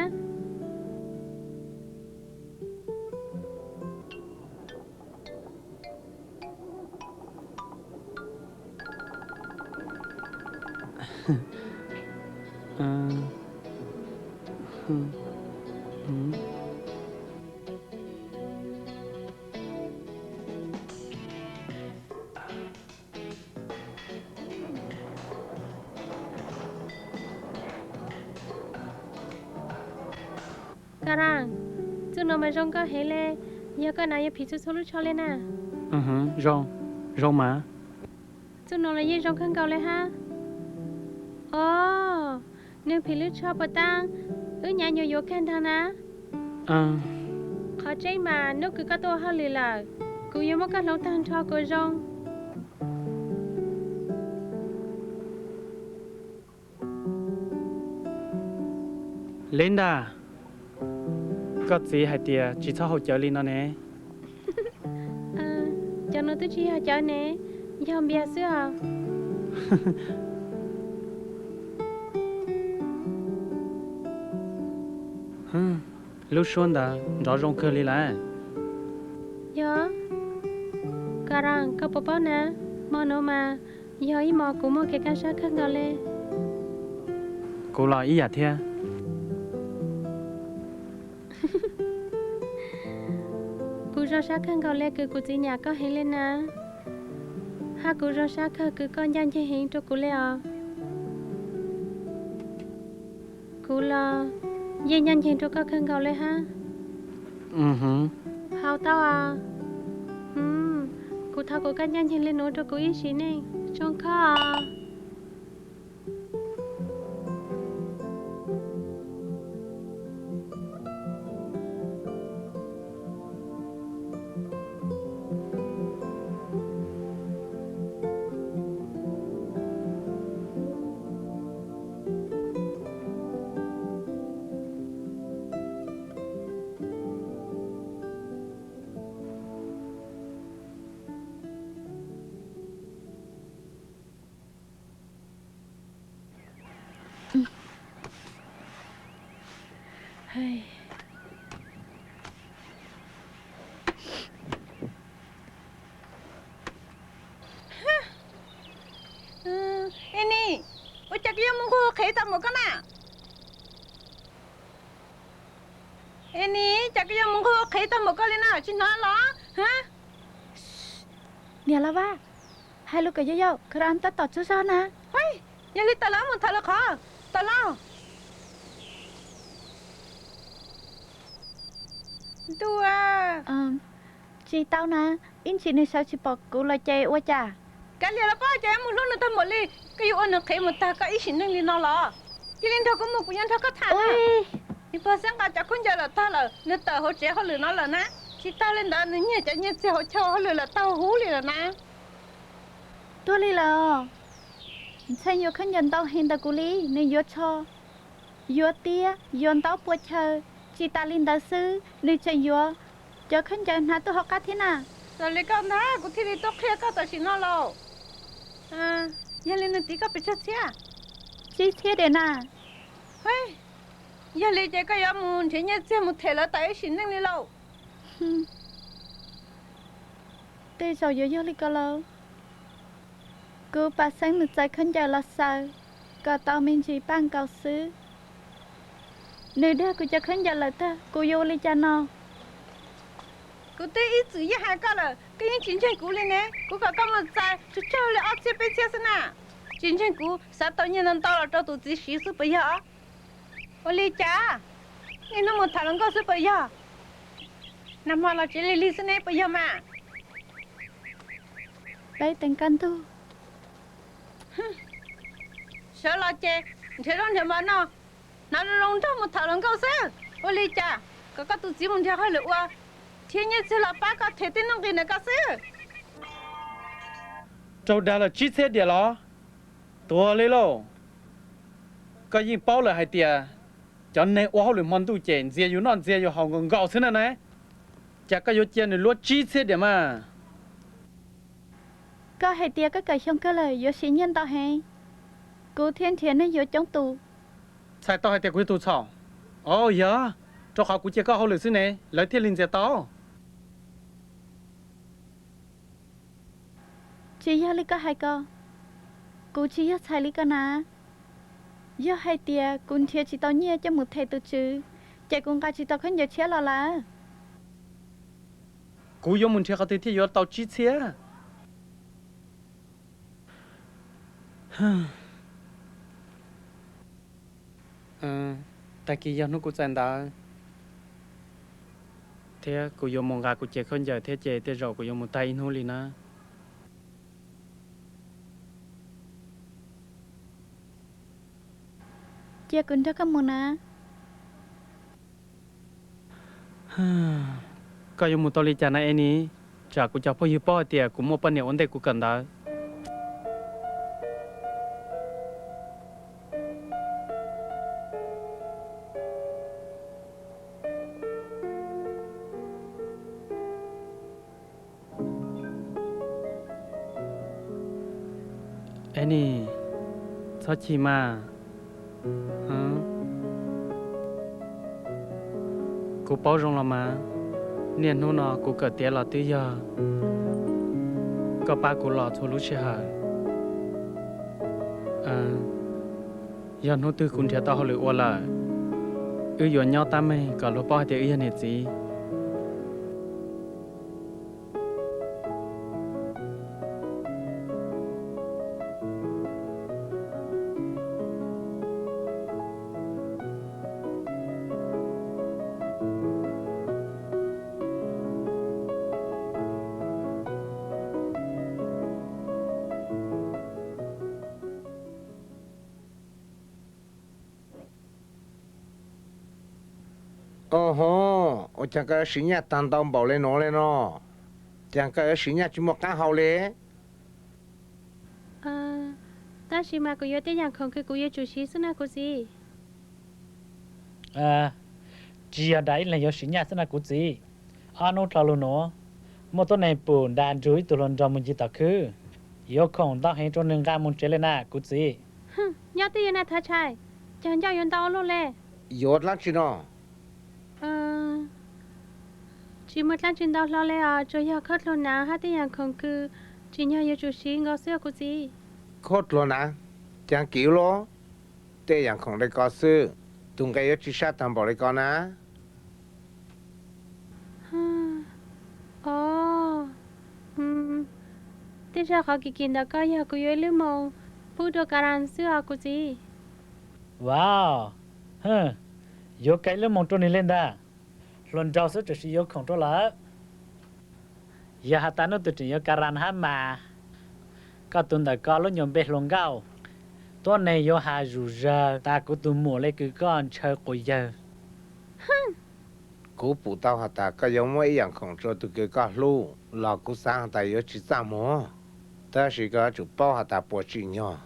Ka Raj, txuj nuav mas zoo nkauj heev le, yog koj hnav yuav phim txhua txhua lub tsho le na. Zoo, zoo mas. Txuj nuav los yeej zoo kawg nkaus le hab. Os, nwg phim lub tsho puas taab, wb nyav nyuam yuav kawg nrag na. Qhov tseeb mas hnub kws koj tuaj ua hauj lwm lawm, kuv yuav muab koj hloov tag nrho kom zoo. Linda, koj txiv hais tias tsis txhob haus cawv li no ne. Cov nuav twb tsis yog cawv ne, yog npias xwb os. Lub suab ntawd nrov zoo kawg li lawm. Yog, Ka Raj, koj puas paub na, hmo nuav mas yog ib hmo kuv muaj kev kaj sab kawg nkaus le. Kuv los ib yam thiab. Kuv zoo sab kawg nkaus le kws kuv txiv nyam koj heev le na, hab kuv zoo sab kawg kws koj ncaj nceeg heev rua kuv le os. Kuv los yeej ncaj nceeg rua koj kawg nkaus le hab. Haus tau os. Kuv thov kom koj ncaj nceeg le nuav rua kuv ib sim neej, tsoo koj os. Eni, ua cas koj yuav mus nquag qhev tag npaum koj na? Eni, cas koj yuav mus nquag qhev tag npaum koj li na, tsis hnov los? Niam Lauj Vaj, hais lus kom yau yau, Ka Raj tab tom tsaug zog na. Yog li tawm los mus tham lwm qhov, tawm los. Ntuj, tsis tau na, ib ntsis nws sawv tsis pom kuv los ces ua cas? Kav liam los pob, cas yuav mus hlub nws tag npaum li, koj yuav ua nws qhev mus tag koj ib sim neej li no los? Cia li nrog kuv mus, kuv yuav nrog koj tham na. Nws pog xeeb nqa cov khaub ncaws lawm tag lawm, nws tawm hauv tsev hauj lwm no lawm na. Tsis tag li ntawd nws nyiag cov nyiag txiag hauv chaw hauj lwm lawm tag huv li lawm na. Tuag li lawm. Ntxhee yuav khaub ncaws ntau heev ntawm kuv li, nws yuav tsho. Yuav tiab, yuav ntaub pua chaw, tsis tas li ntawd xwb, nws tseem yuav cov khaub ncaws hnav tuaj hauv qab thiab na. Txawm li koj ntag kuv thiaj li tuaj qhia koj tam sim no lauj. Yog li nws tiv koj pes tsawg txhiab? Tsib txhiab diam na. Yog li ces koj yuav mus nrhiav nyiaj txiag mus them lawv tau ib sim neej li lauj. Tej zaum yuav yog li ko lauj. Kuv pam xeeb mus txais khaub ncaws los xaws kom tau me ntsis paj nkaus xwb. Nws dag kuv cov khaub ncaws lawm tag, kuv yuav ua li cas no? Kuv twb ib txwm yeej hais koj lawm, koj yeej tsis ntseeg kuv li ne. Kuv kom koj mus txais tsawg tsawg li ob txhiab peb txhiab xwb na. Tsis ntseeg kuv, xav tau nyiaj ntau ntau los rau tus txiv siv xwb puas yog? Ua li cas? Niaj hnub mus tham hluas nkauj xwb puas yog? Nag hmo los tsev lig lig xwb ne puas yog mas? Peb teev kaj ntug. Sawv los ces nrhiav zaub nrhiav mov noj, hnov zoo zoo nraug mus tham hluas nkauj xwb. Ua li cas kom koj tus txiv mus nrhiav hauj lwm ua, nrhiav nyiaj txiag los pab koj them tej nuj nqis ntawm koj xwb. Raug dag los tsib txhiab diam los? Tuag li lauj. Koj yeej paub lawm hais tias cov neeg ua hauj lwm hmo ntuj ces ntxias yus noj ntxias yus haus nkaus nkaus xwb na ne. Cas koj yuav cia nws luab tsib txhiab diam mas? Koj hais tias koj kawm xyoo kawg lawm yuav siv nyiaj ntau heev, kuv thiaj nrhiav neeg yuav coob tus. Txhais tau hais tias kuv yog tus txhaum? Au yog, rau qhov kuv cia koj hauj lwm xwb ne lawv thiaj li ntxias tau. Tsis yog li koj hais ko, kuv tsis yog txhais li ko na. Yog hais tias kuv nrhiav tsis tau nyiaj coj mus them tus tswv, ces kuv nqa tsis tau khaub ncaws tshiab los lawm. Kuv yuav mus nrhiav qhov twg thiaj yuav tau tsib txhiab? Tag kis yog hnub kuv txais ntawv thiab kuv yuav mus nqa kuv cev khaub ncaws thiab ces tej zaum kuv yuav mus tag ib hnub li na. Cia kuv nrog koj mus na. Koj yuav mus tau li cas na Enis? Tsam kuv cov phooj ywg paub hais tias kuv muaj poj niam ua ntej kuv kawm ntawv. Enis, txhob chim mas. Kuv paub zoo los mas, niaj hnub no kuv kawm tiav los twb yog koj pab kuv los txhua lub sij hawm. Yog hnub twg kuv nrhiav tau hauj lwm ua lawm, wb yuav nyob tab meeg kom luag paub hais tias wb yog niam txiv. Au ho, ua cas koj yuav siv nyaj tag ntau npaum li no li no? Cas koj yuav siv nyaj tsis muaj qab hau li? Tab sis mas kuv yuav tej yam khoom kws kuv yuav tsum siv xwb na kuv txiv. Tsis yog nrad ib leeg yuav siv nyaj xwb na kuv txiv. Ob hnub dhau los no, muaj tuab neeg pum nrad nrug ib tug hluas nraug mus ncig tom khwb, yuav khoom ntau heev rau nws nqa mus tsev li na kuv txiv. Nyob twb yuav nag thav tshais, cog ncauj yuav ntau ua luaj li. Yuav dlaab tsi no? Tsis muaj dlaab tsi ntau hlo li os, tsuas yog khaub dluag hnav hab tej yaam khoom kws tsim nyog yuav tsum siv nkaus xwb kuv txiv. Khaub dluag hnav? Caag kis ua luaj? Tej yaam khoom li ko xwb, tus nqe yuav tsi sab taag npaum li ko na. Os, tej zag qhov kim kim ntawm ko yog kuv yuav ib lub moos pub rua Karan xwb os kuv txiv. Wow, yuav kag ib lub moos rua nwg li ntag. Hluas nraug xwb tseem yuav khoom rua lawm. Yog has tas nub tug tseem yuav Karan hab mas, koj tus ntawm ko lub nyuas npe hluas nkauj, tuab neeg yuav has zuj zug tas kuv tug muam le kws koj ntshaw quas yawg. Kuv pum tau has tas koj yuav muab ib yaam khoom rua tug kws koj hlub los kuv xaav has tas yuav tsi txaj muag, tab sis koj yuav tsum paub has tas puas tsim nyog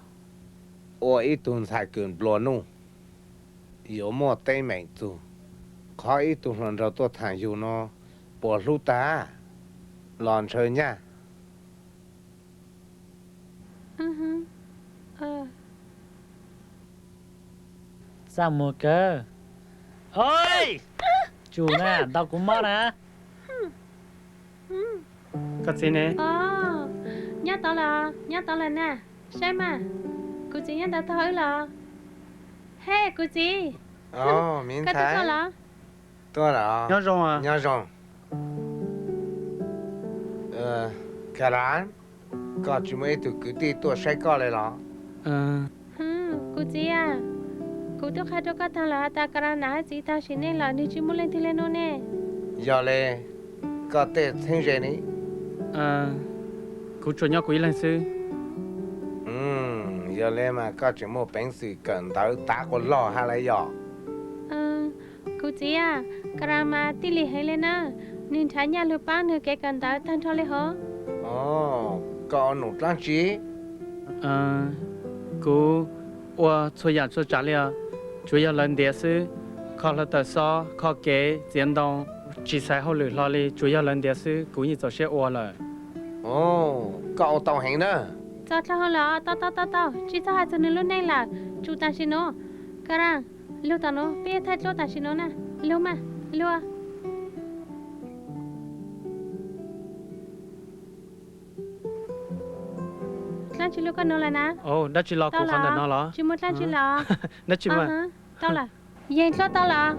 ua ib tug ntxhais kws nplua nuj. Yuav muaj teeb meem txug qhov ib tug hluas nraug tuaj thaam yug no puas hlub tag los ntshaw nyaj. Txaj muag kawg. Oj, tsum na, ntaus kuv mob na. Koj txiv ne? Nyob tod los, nyob tod lawm na. Saib mas, kuv txiv nyob ntawd tog wb los. Hej, kuv txiv, koj tuaj los? Tuaj los. Nyob zoo. Nyob zoo. Karan, koj tsis muaj ib tug kwv tij tuaj saib koj li los? Kuv txiv a, kuv twb qha rau koj tag lawm has tas Karan nam hab txiv tag sim neej lawm, nwg tsis muaj leej twg le nuav ne. Yog le, koj tej txheeb ze ne? Kuv tsuas nyob kuv ib leeg xwb. Yog le mas koj tseem muaj peev xwm kawm ntawv tav quas log hab lawm yog? Kuv txiv a, Karan mas tij lim heev le na, nwg nrhav nyaj lug paab nwg kev kawm ntawv tag nrho le hov. Koj ua num dlaab tsi? Kuv ua txhua yam txhua tsav li os, tsuas yog lawv ntiav xwb. Kho hlawv tawm xob, kho kev, txiav ntoo, tsis xaiv hauj lwm hlo li, tsuas yog lawv ntiav xwb, kuv yeej txaus siab ua lawm. Koj ua tau heev na. Txog dlhau hau lawm, tau tau tau tau, tsis txhob has txug nwg lub neej lawm, tsum tam sim nuav. Karan, lug tom nuav, peb thaij dluab tam sim nuav na. Lug mas, lug. Dlaab tsi lug koj nuav lawm na? Dab tsi los kuv qhov ntawm no los? Tsis muaj dlaab tsi lawm. Dab tsi mas? Tau lawm. Yeeg dluab tau lawm.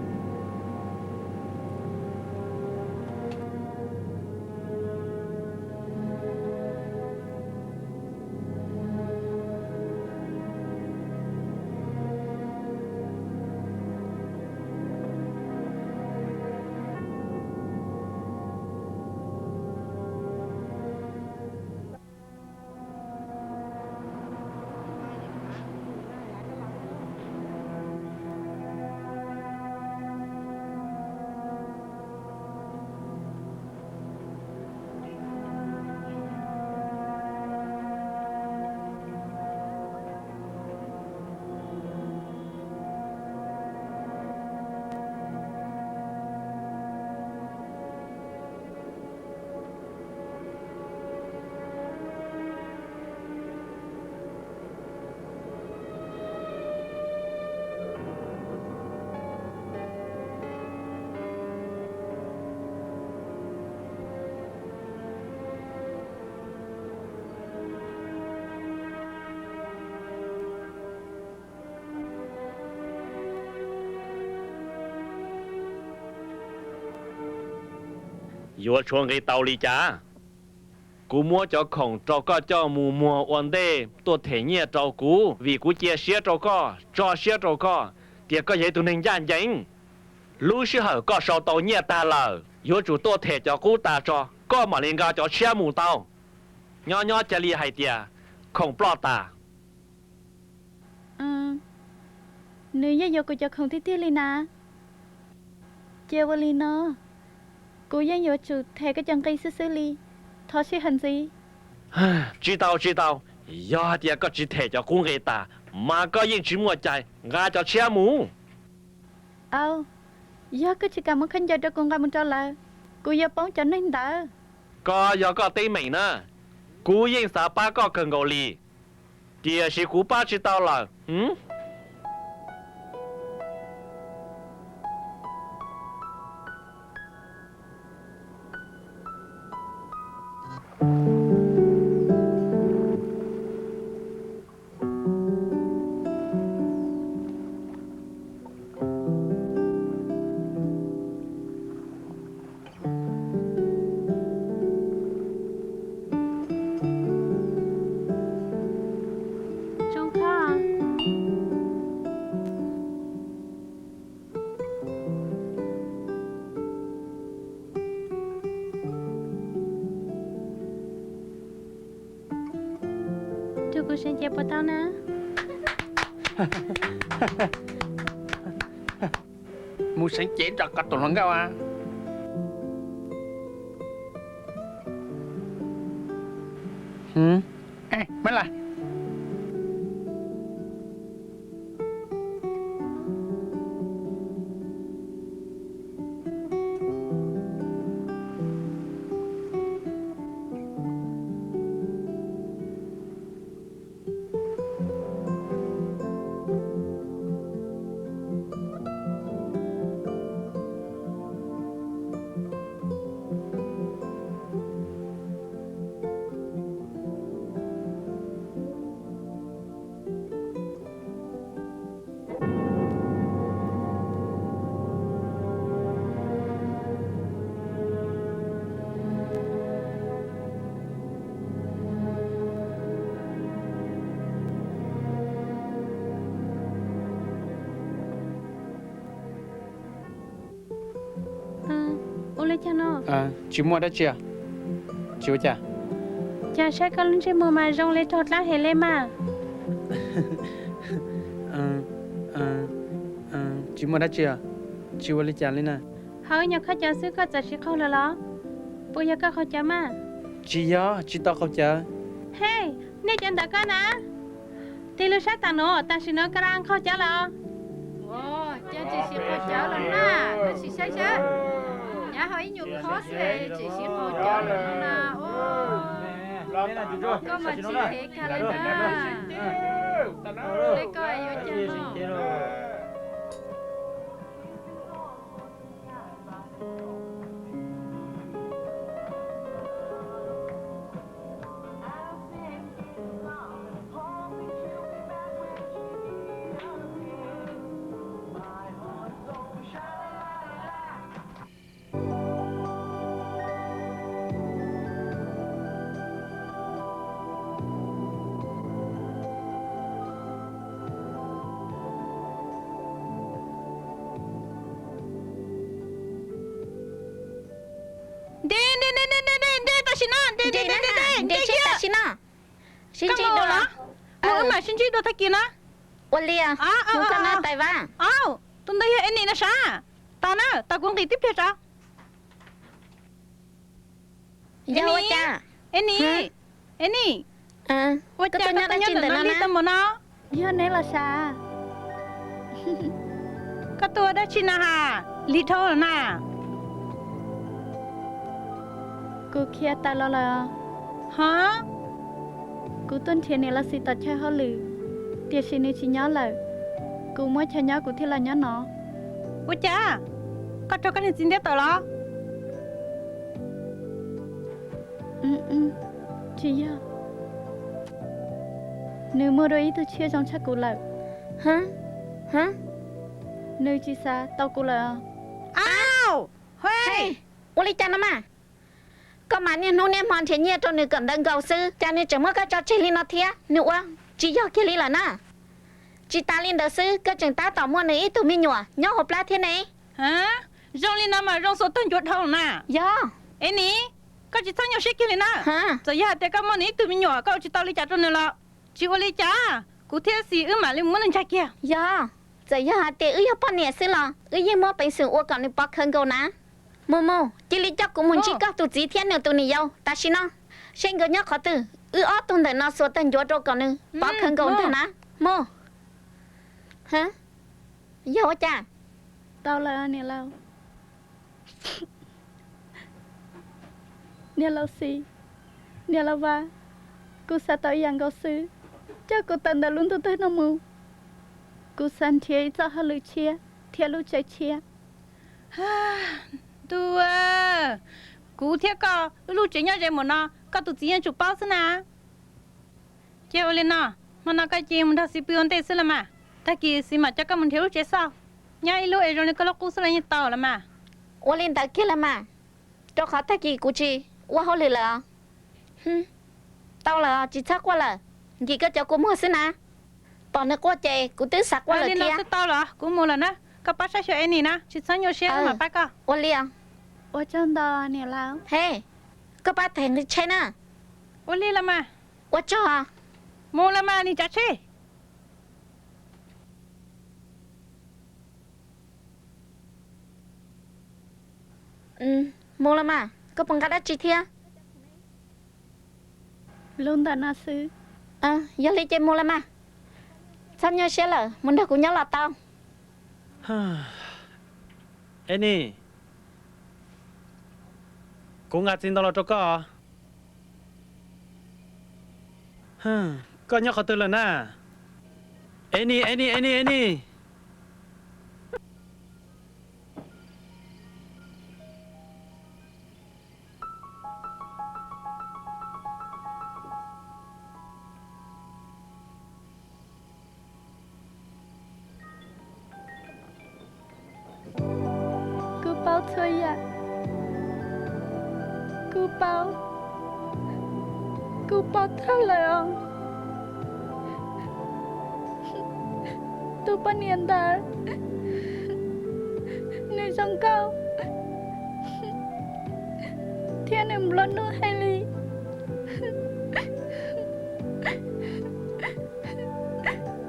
Yuav tshuav nqi tau li cas? Kuv muab cov khoom rau koj coj mus muag ua ntej tuaj them nyiaj rau kuv vim kuv cia siab rau koj, tso siab rau koj tias koj yog ib tug neeg ncaj ncees. Lub sij hawm koj sau tau nyiaj tag lawm, yuav tsum tuaj them cov qub tas tso, koj mam li nqa cov tshiab mus tau. Nyob nyob cia li hais tias khoom ploj tas. Nws yeej yuav kuv cov khoom tiag tiag li na. Cia ua li no, kuv yeej yuav tsum them koj cov nqi xwb xwb li. Thov sij hawm ntxiv. Tsis tau, tsis tau. Yog hais tias koj tsis them cov qub nqi tas, mas koj yeej tsis muaj cai nqa cov tshiab mus. Au, yog koj tsis kam muab khaub ncaws rau kuv nqa mus rau lawv, kuv yuav poob cov neeg ntawd. Koj yog koj teeb meem na, kuv yeej xav pab koj kawg nkaus li, tiam sis kuv pab tsis tau lawm. Rau kuv seev cev puas tau na? Mus seev cev nram koj tus hluas nkauj a. Mab las. Tsis muaj dab tsi. Tsis ua cas. Cas saib koj lub ntsej muag mas zoo li raug dab heev li mas. Tsis muaj dab tsi, tsis ua li cas li na. Ho wb nyuam qhuav cawv xwb koj txawm siv qaug lawm los? Puas yog koj qaug cawv mas? Tsis yog, tsis tau qaug cawv. Hej, nej cov ntawm koj na, tig lug saib tas nuav, tam sim nuav ka la qaug cawv lawm. Cas tsis siv qaug cawv lawm na, koj sim saib saib. Nyav ho ib nyuag khob xwb tsis siv qaug cawv lawm no na. Koj mas tsis heev kag li na. Le koj yuav cas no? Nte, nte, nte, tam sim no, nte, nte, nte, tam sim no. Sib ntsib dua los? Mus wb mam sib ntsib dua tag kis na. Ua li, mus koj na Tais Vaj. Tus ntawd yog Annie na sav. Tos na, tos kuv nqis tib pliag tso. Yog ua cas? Annie, Annie, ua cas koj tuaj nyob ntawm no lig tau npaum no? Yog neb los sav? Koj tuaj ua dab tsi na has? Lig dhau lawm na. Kuv khiav tawm los lawm. Ho, kuv tuaj nrhiav niam Los Xis tom chaw hauj lwm, tiam sis nws tsis nyob lawm. Kuv muab chaw nyob kuv thiaj los nyob no. Ua cas? Koj raug koj niag txiv ntiab tawm los? Tsis yog. Nws muaj dua ib tug tshiab zoo tshaj kuv lawm. Nws tsis xav tau kuv lawm. Au! Ua li cas no mas? Koj mas niaj hnub niaj hmo nrhiav nyiaj rau nws kawm ntawv nkaus xwb, cas nws tseem muab koj tso tseg li no thiab? Nws ua tsis yog kiag li lawm na. Tsis tas li ntawd xwb, koj tseem tab tom muaj nws ib tug me nyuam nyob hauv plab thiab ne. Zoo li no mas zoo xuas tawg ncuav dhau na. Yog. Annie, koj tsis txhob nyuaj siab kiag li na. Txawm yog hais tias koj muaj nws ib tug me nyuam koj ua tsis tau li cas rau nws los tsis ua li cas, kuv thiab Xis wb mam li muab nws ntsag kiag. Yog, txawm yog hais tias wb yog poj niam xwb los wb yeej muaj peev xwm ua kom nws pov khawv nkaus na. Mus mus, cia li coj kuv mus ntsib koj tus txiv thiab nws tus niam yau tam sim no, seb nkawd nyob qhov twg, wb ob tug ntawm no xuas tawg ncuav rau kom nws pov khawv nkaus ntag na. Mus. Yog ua cas? Tau lawm niam laus. Niam laus Xis, niam laus Vas, kuv xav tau ib yam nkaus xwb, coj kuv tawm ntawm lub ntuj teb no mus. Kuv xav nrhiav ib txoj hauj lwm tshiab thiab lub tsev tshiab. Ntuj, kuv thiab koj wb lub tsev nyob ze mus no, koj tus txiv yeej tsum paub xwb na. Ces ua li no, hmo no koj cia mus nrog Xis pw ua ntej xwb los mas, tag kis Xis mam coj koj mus nrhiav lub tsev xauj. Nyob ib lub es zoo li koj lub qub xwb los yeej tau los mas. Ua li ntawd kiag los mas, rau qhov tag kis kuv tsis ua hauj lwm lawm. Tau lawm, tsis txhob quaj lawm, nkim koj cov kua muag xwb na. Pom nws quaj ces kuv twb xav quaj lawm thiab. Tau los kuv mus lawm na, koj pab saib xyuas Annie na, tsis txhob nyuaj siab, wb mam pab koj. Ua li os. Ua tsaug ntau niam laus. He, koj pab them nqi tsheb na. Ua li los mas. Ua tsaug. Mus los mas niag tsav tsheb. Mus los mas, koj puas nqa dab tsi thiab? Lub ntawm no xwb. Yog li ces mus los mas. Txhob nyuaj siab lawm, mus nrog kuv nyob los tau. Annie, kuv nqa txiv ntoo los rau koj. Koj nyob qhov twg lawm na? Annie, Annie, Annie, Annie. Kuv paub txhua yam. Kuv paub. Kuv paub tag lawm os. Tus poj niam ntawd, nws zoo nkauj, Thiab nws nplua nuj heev li.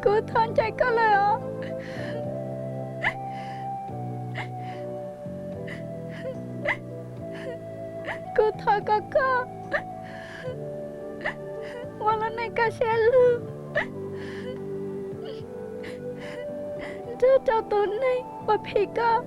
Kuv thov ncaim koj lawm os. Kuv thov kom koj ua lub neej kaj siab lug, nrog rau tus neeg uas phim koj.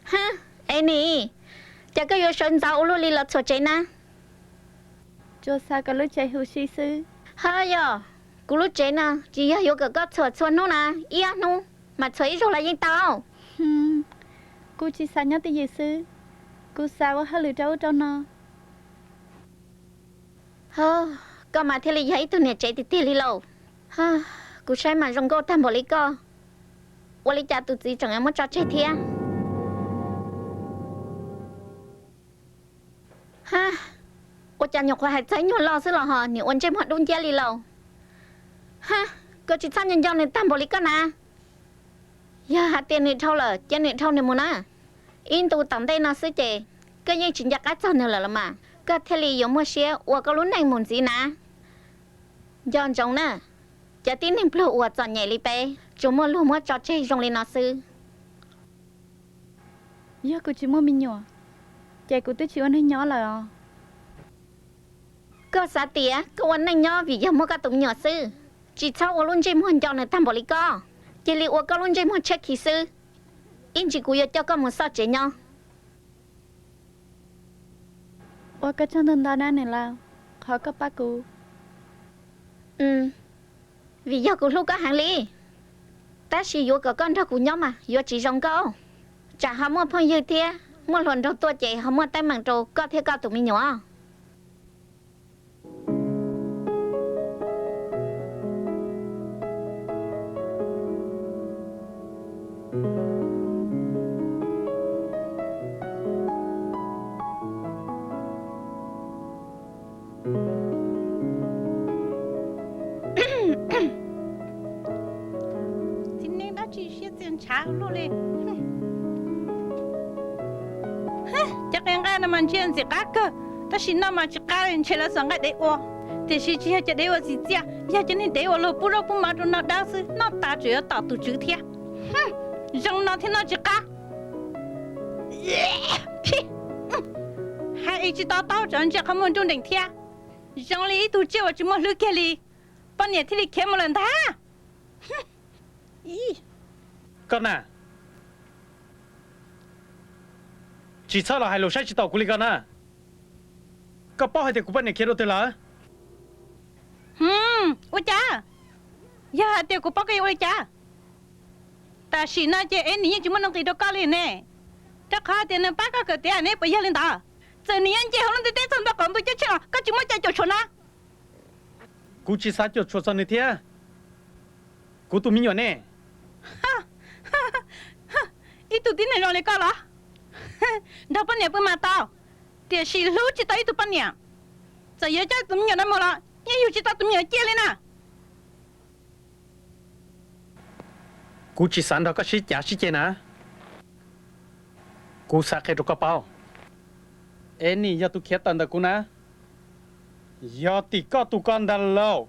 Hab, Enis, cas koj yuav sawv ntxov ua luaj li los txhuam tsev na? Tsuas xav kom lub tsev huv si xwb. Hab yog, kuv lub tsev no tsis yog yuav kom koj txhuam txhua hnub na, ib ob hnub mas txhuam ib zaug los yeej tau. Kuv tsis xav nyob twj ywm xwb, kuv xav ua hauj lwm rau ub rau no. Koj mas thiaj li yog ib tug niam tsev tiag tiag li lauj. Kuv saib mas zoo nkauj tag npaum li koj, ua li cas tus txiv tseem muab tso tseg thiab? Hab, ua cas nyuam qhuav hais txog ib nyuag loj xwb los ho nim ua ntsej muag dub nciab li lauj? Hab, koj tsis txhob nco nco nws tag npaum li koj na. Yog hais tias nws dhau lawm ces nws dhau nws mus na. Ib ntu tom ntej no xwb ces koj yeej tsis nco qab txog nws lawm los mas, koj thiaj li yuav muaj siab ua koj lub neej mus ntxiv na. Nco ntsoov na, cov tib neeg pluag uas txom nyem li peb tsuas muaj luag muab tso tseg zoo li no xwb. Yog kuv tsis muaj me nyuam, ces kuv twb tsis ua neej nyob lawm os. Koj xav tias koj ua neej nyob vim yog muaj koj tus me nyuam xwb? Tsis txhob ua lub ntsej muag nco nws tag npaum li koj, cia li ua koj lub ntsej muag tshiab khiv xwb, ib ntsis kuv yuav coj koj mus xoj tsev nyob. Ua koj tsaug ntau ntau na niam laus, qhov koj pab kuv. Vim yog kuv hlub koj heev li, tab sis yuav kom koj nrog kuv nyob mas yuav tsis zoo nkauj. Tsam ho muaj phooj ywg thiab muaj hluas nraug tuaj ces ho muaj teeb meem rau koj thiab koj tus me nyuam. Txiv neej dab tsi siab txias ntshav luaj li. Cov qe nqaij no mas ntsia ntxim qab kawg, tab sis noj mas tsis qab li, ntshe lawv xav nqaij dev ua. Tiam sis tsis yog cov dev ua txiv txiaj, yog cov niag dev uas luag pub zaub pub mov rau noj dawb xwb, noj tas tseem yuav tom tus tswv thiab. Zoo no thiaj noj tsis qab. Hais tsis to taub, tseem ntsia qhov muag nruj nreem thiab. Zoo li ib tug tsiaj uas tsis muaj hlwb kiag li, poj niam thiaj li khiav mus lawm ntag. Koj na, tsis txhob los hais lus saib tsis taus kuv li koj na. Koj paub hais tias kuv poj niam khiav rau twg lawm? Ua cas? Yog hais tias kuv paub koj yuav ua li cas? Tam sim no ces Enis yeej tsis muaj nuj nqis rau koj li ne. Rau qhov tias nws pab koj kawm tiav ne, puas yog li ntawd? Txawm nws yuav nce hauv lub ntiaj teb txog ntua qaum ntuj coob tsheej los koj tsis muab coj cuam tshuam no. Kuv tsis xav cuam tshuam txog nws thiab. Kuv tus me nyuam ne? Ib tug tib neeg zoo li koj los nrog poj niam pw mas tau, tiam sis hlub tsis tau ib tug poj niam. Txawm yuav coj tus me nyuam no mus los yeej yug tsis tau tus me nyuam cia li na. Kuv tsis xav nrog koj sib cav sib ceg na. Kuv xav qhia rau koj paub, Annie yog tus khiav tawm ntawm kuv na. Yog tim koj tus ko ntag lauj,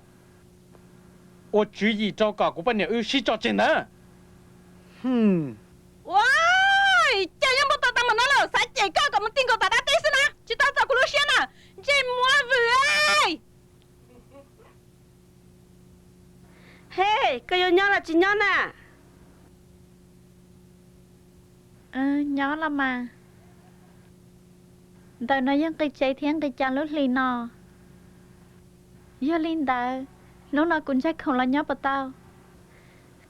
ua tswv yim rau kom kuv poj niam wb sib tso tseg ntawd. Ua cas yuav npau taws tau npaum no lawm, xav cem koj kom mus ti nkaus tom dab teb xwb na, tsis tau txaus kuv lub siab na, ntsej muag vwm. Hej, koj yuav nyob los tsis nyob na? Nyob los mas. Ntawm no yeej nqis tsev thiab nqis cas lub hlis no. Yog li ntawd, hnub no kuv ntshai khoom los nyob puas tau?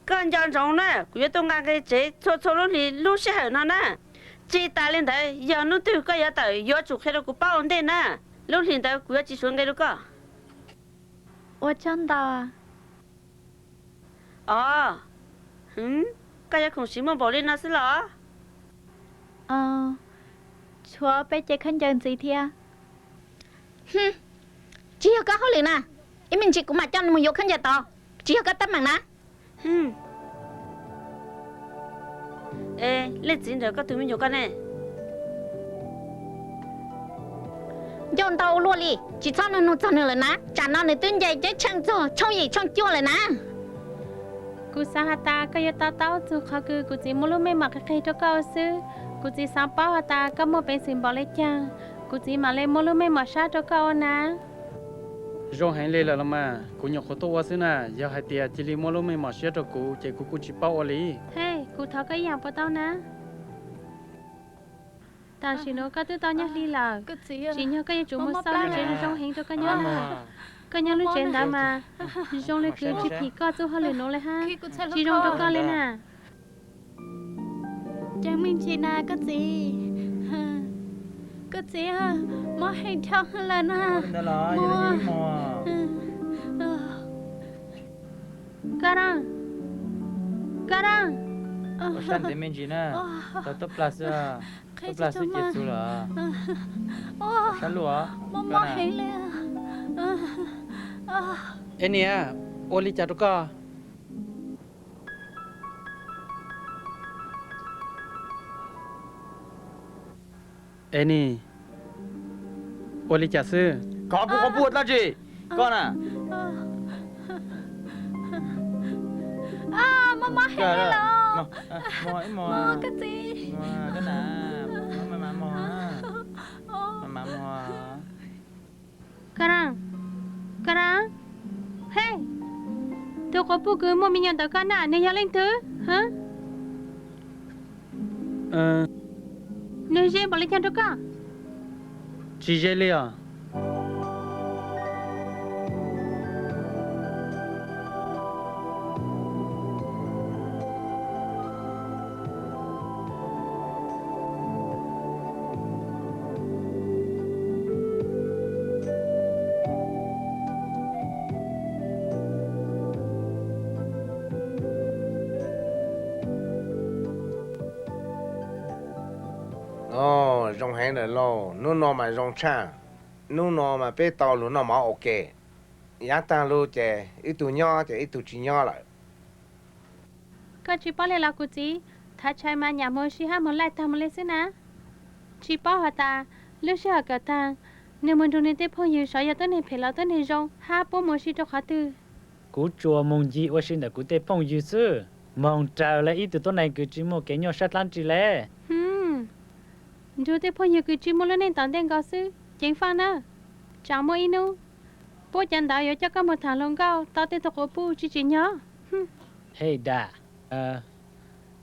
Koj nco ntsoov na, kuv yuav tuaj nqa nqis tsev txhua txhua lub hlis lub sij hawm no na. Tsis tas li ntawd, yog hnub twg koj yuav tawm yuav tsum qhia rau kuv paub ua ntej na. Lub hlis ntawd kuv yuav tsis suav nqe rau koj. Ua tsaug ntau. Os, koj yuav khoom siv muaj npaum li no xwb los? Tshuav peb cev khaub ncaws ntxiv thiab. Tsis yog koj hauj lwm na, ib me ntsis kuv mam coj nws mus yuav khaub ncaws tod, tsis yog koj teeb meem na. Leej txiv nrog koj tus me nyuam koj ne? Ncauj ntau ua luaj li, tsis txhob nug nug txog nws lawm na, tsam no nws twb nce ceeb tsheej txog tshooj yim tshooj cuaj lawm na. Kuv xav has tas koj yuav to taub txog qhov kws kuv txiv muab lub meej mom qhia qhia rau koj ua xwb. Kuv txiv xav paub has tas koj muaj peev xwm npaum li cas, kuv txiv mam li muab lub meej mom sab rau koj ua na. Zoo heev li lawm los mas, kuv nyuam qhuav tuaj ua xwb na, yog hais tias cia li muab lub meej mom siab rau kuv ces kuv kuj tsis paub ua li. Hej, kuv thov koj ib yaam puas tau na? Tam sim nuav koj twb tau nyaj hli lawm, tsim nyog koj yuav tsum muaj xauj lub tsev zoo heev rau koj nyob na. Koj nyob lub tsev ntawd mas zoo li kws tsis phim koj txuj hauj lwm nuav li hab, tsis zoo rau koj li na. Ces me ntsis na koj txiv, koj txiv, mob heev dhau lawm na. Koj, koj, sab ntev me ntsis na, tau tuab plag xwb, tuab plag xwb ces txug lawm. Sab lug, mob heev li. Es niam, ua li cas rau koj? Es niam, ua li cas xwb? Koj kuv qhov pub dlaab tsi? Koj na. Mob mob heev li los. Koj txiv, Koj na, koj na, hej, tus quas puj kws muaj me nyuam ntawm koj na, nws yog leej twg? Nws ze npaum li cas rau koj? Tsis ze li os. Zoo heev lawm lauj, hnub no mas zoo tshaj. Hnub no mas peb tau lug noj mov ua ke. Yav taag lug ces ib tug nyob ces ib tug tsis nyob lawm. Koj tsis paub li los kuv txiv? Thav Tshais mas nyam moog ua si hab moog laij taag moog li xwb na. Tsis paub has tas lub sij hawm kawm taag, nwg moog nrug nwg tej phooj ywg sov yog tuab neeg phem los tuab neeg zoo hab puab moog ua si rau qhov twg. Kuv tsuas moog ncig ua si ntawm kuv tej phooj ywg xwb, moog raws le ib tug tuab neeg kws tsis muaj kev nyuaj sab dlaab tsi le. Nrug tej phooj ywg kws tsis muaj lub neej tom ntej nkaus xwb ceev faaj na. Tsaam muaj ib nub, puab cov ntawd yuav coj koj moog thaam hluas nkauj tau tej tug quas puj tsis tsim nyog. Hej dam,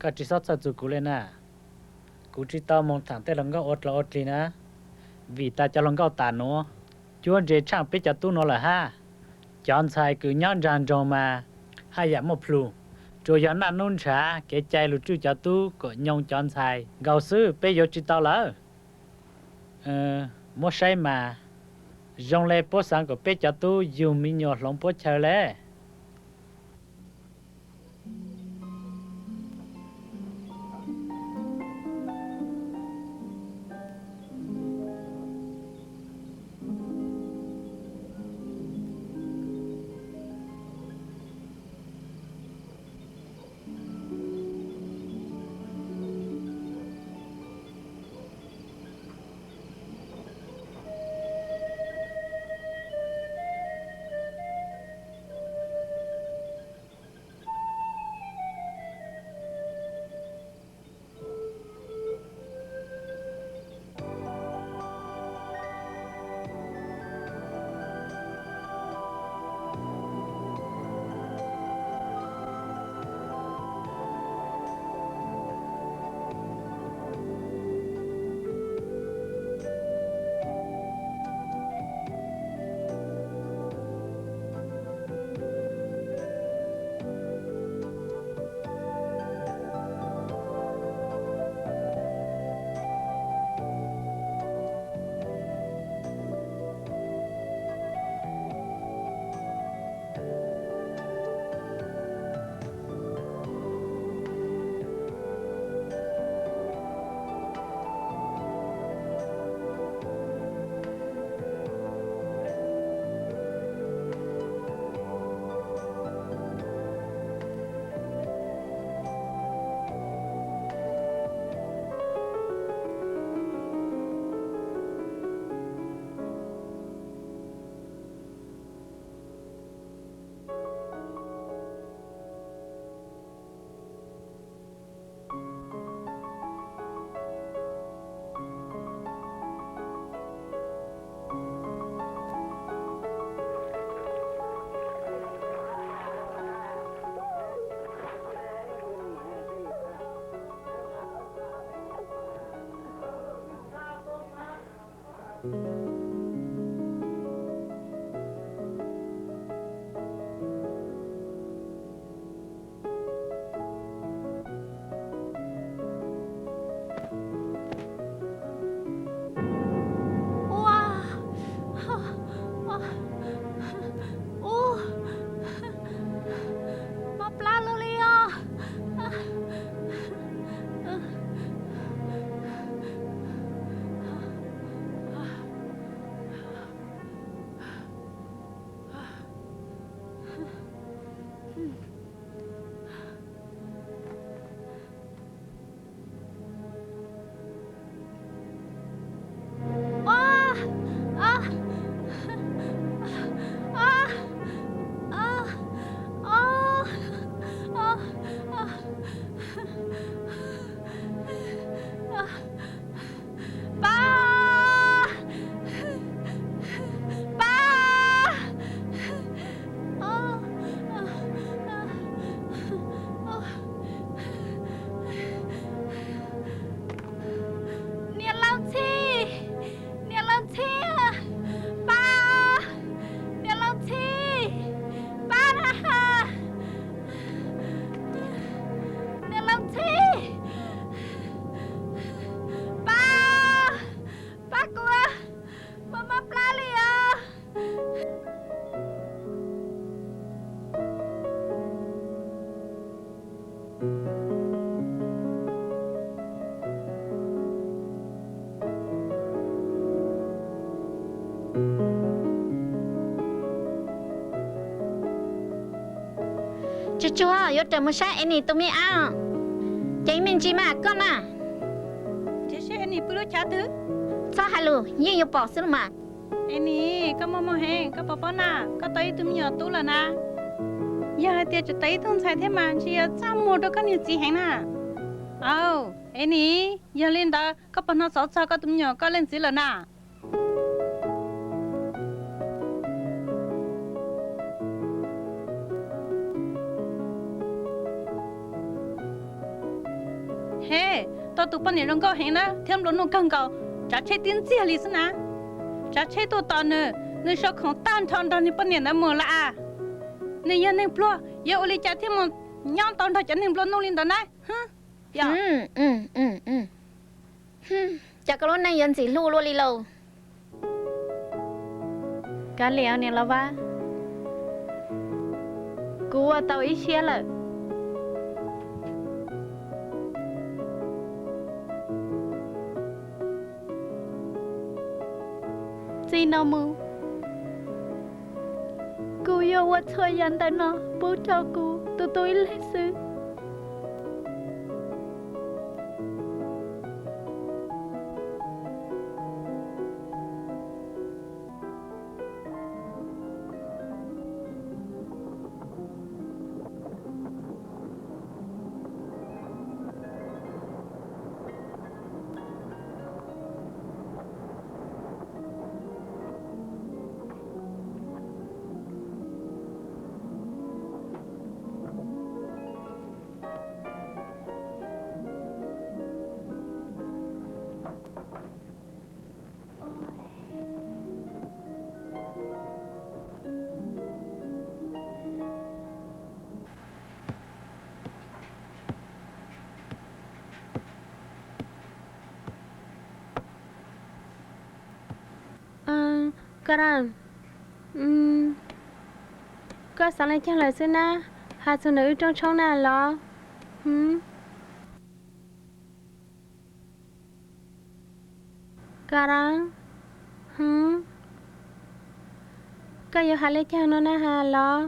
koj tsis xob txhawj txug kuv le na. Kuv tsis tau moog thaam tej hluas nkauj ua dlau ua dlig na, vim tas cov hluas nkauj tam nuav cuab ntse tshaaj peb cov tub nuav lawm hab. Cov ntxhais kws nyob nraag nroog mas haj yam muaj plhus, Tsuas yog naj nub ntshav kev cai lug tsuj cov tub kom nyoo cov ntxhais nkaus xwb peb yuav tsi tau lawm. Muab saib mas, zoo le puab xaav kom peb cov tub yug me nyuam hloov puab chaw le. Ua, mob plab luaj li os. Pab, pab, niam laus ntxhi, niam laus ntxhi, pab, niam laus ntxhi, pab na, niam laus ntxhi, pab, pab kuv, mob mob plab li os. Tsuag tsuag yuav rawm mus saib Annie tus me ab. Ceev me ntsis mas koj na. Nrhiav seb Annie pw lub chaw twg. Txhob hais lus, yeej yuav pom xwb los mas. Annie, koj muaj muaj heev, koj puas paub na, koj tau ib tug me nyuam tub lawm na. Yog hais tias tseem tau ib tug ntxhais thiab mas ntshe yuav txaj muag rau koj niag txiv heev na. Au, Annie, yog li ntawd koj puas hnov xov txog koj tus me nyuam koj leej txiv lawm na? He, tau tus poj niam zoo nkauj heev na thiab nplua nuj kawg nkaus, tsav tsheb tib ntxiag li xwb na. Tsav tsheb tuaj tos nws, nws sau khoom tag nrho nrog nws poj niam ntawd mus lawm as. Nws yog neeg pluag, yuav ua li cas thiaj mus Nyob tau nrog cov neeg nplua nuj li ntawd na. Cas koj lub neej yuav ntxim hlub luaj li lauj? Kav liam niam Los Vab, kuv ua tau ib siab lawm. Txij no mus, kuv yuav ua txhua yam ntawm no pub rau kuv tus tub ib leeg xwb. Koj xav li cas lawm xwb na? Has txog ntawm wb rooj tshoob na los? Koj, koj yuav hais li cas no na has los?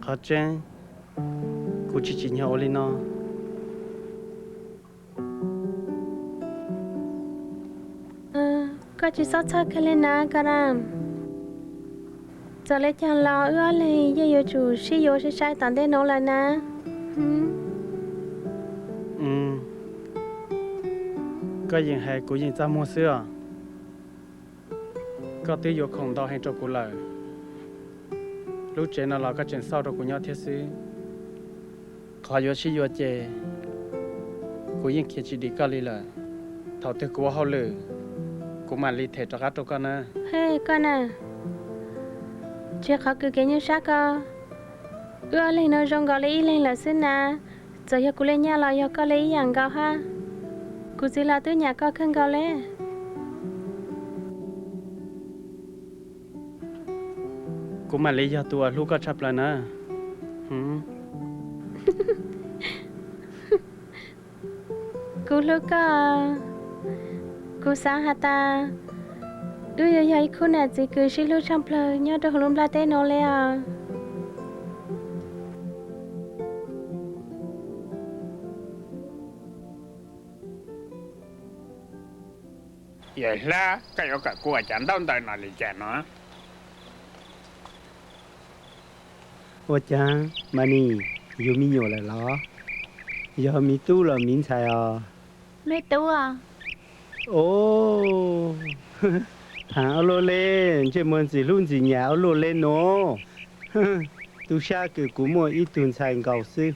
Qhov tseeb, kuv tsis tsim nyog ua li no. Koj tsis txhob txhawj kiag li na Karam. Txawm li cas los wb ob leeg yeej yuav tsum sib yuav sai sai tom ntej no lawm na. Koj yeej hais kuv yeej txaj muag xwb os. Koj twb yuav khoom ntau heev rau kuv lawm, lub tsev no los koj tseem xauj rau kuv nyob thiab xwb. Qhov yuav sib yuav ces kuv yeej khiav tsis dim koj li lawm. Thaum twg kuv ua hauj lwm, kuv mam li them rov qab rau koj na. Koj na, tsis qhov kws kev nyuaj sab ko, wb ob leeg no zoo nkaus li ib leeg lawm xwb na. Txawm yog kuv li nyaj los yog koj li ib yam nkaus hab. Kuv txiv los twb nyiam koj kawg nkaus li. Kuv mam li yog tus uas hlub koj tshaj plaws na. Kuv hlub koj. Kuv xav has tas wb yuav yog ib khub nam txiv kws sib hlub tshaj plaws nyob rau hauv lub nplaj teb no li os. Yawm Hlab, koj yuav kawm kuv ua cas ntaub ntawv no li cas no? Ua cas, Manis, yug me nyuam lawm los? Yog me tub los me ntxhais os? Me tub. Os, phaam ua luaj li, ntsej muag ntxim hlub ntxim nyiam ua luaj li no. Tub sab kws kuv muaj ib tug ntxhais nkaus xwb,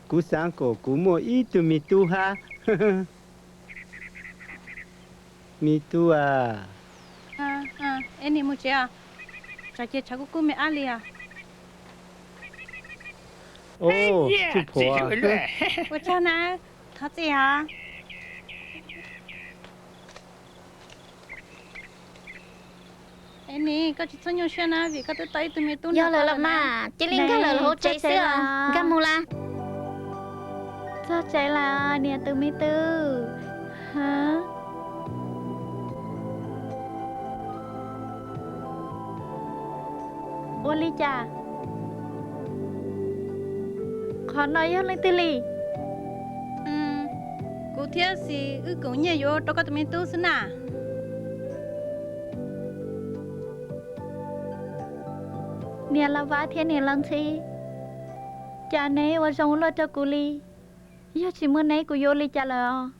kuv xaav kom kuv muaj ib tug me tub hab. Me tub a. Es nim mus tsev os, tsam ces tshav kub kub me ab li os. Ua tsaug na, thov txim os. Es nim koj tsis txhob nyuaj siab na vim koj twb tau ib tug me tub. Yog lawm los mas, cia li nkag lawm hauv tsev xwb os, nkag mus las. Txog tsev lawm niam tus me tub. Ua li cas? Qhov no yog leej twg li? Kuv thiab Xis wb koom nyiaj yuav rau koj tus me tub xwb na. Niam Los Vas thiab niam Los Ntxhi, cas neb ua zoo luaj rau kuv li? Yog tsis muaj neb kuv yuav ua li cas lawm?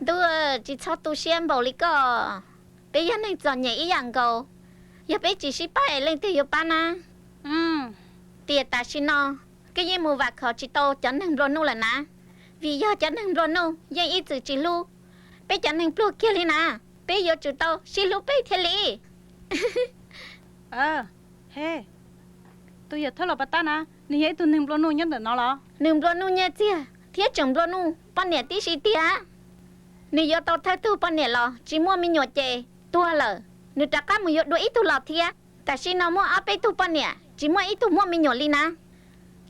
Ntuj, tsis txhob tu siab npaum li koj. Peb yog neeg txom nyem ib yam nkaus, yog peb tsis sib pab es leej twg yuav pab na? Tiam tam sim no koj yeej mus vam khom tsis tau cov neeg nplua nuj lawm na, vim yog cov neeg nplua nuj yeej ib txwm tsis hlub peb cov neeg pluag kiag li na. Peb yuav tsum tau sib hlub peb thiaj li. He, tus yawm thawj los pas tab na, nws yog ib tug neeg nplua nuj nyob ntawm no los? Nws nplua nuj nyiaj txiag thiab tseem nplua nuj poj niam tib si tiag. Nws yuav tau thawj tug poj niam los tsis muaj me nyuam ces tuag lawm, nws rov qab mus yuav dua ib tug los thiab. Tam sim no muaj ob peb tug poj niam tsis muaj ib tug muaj me nyuam li na.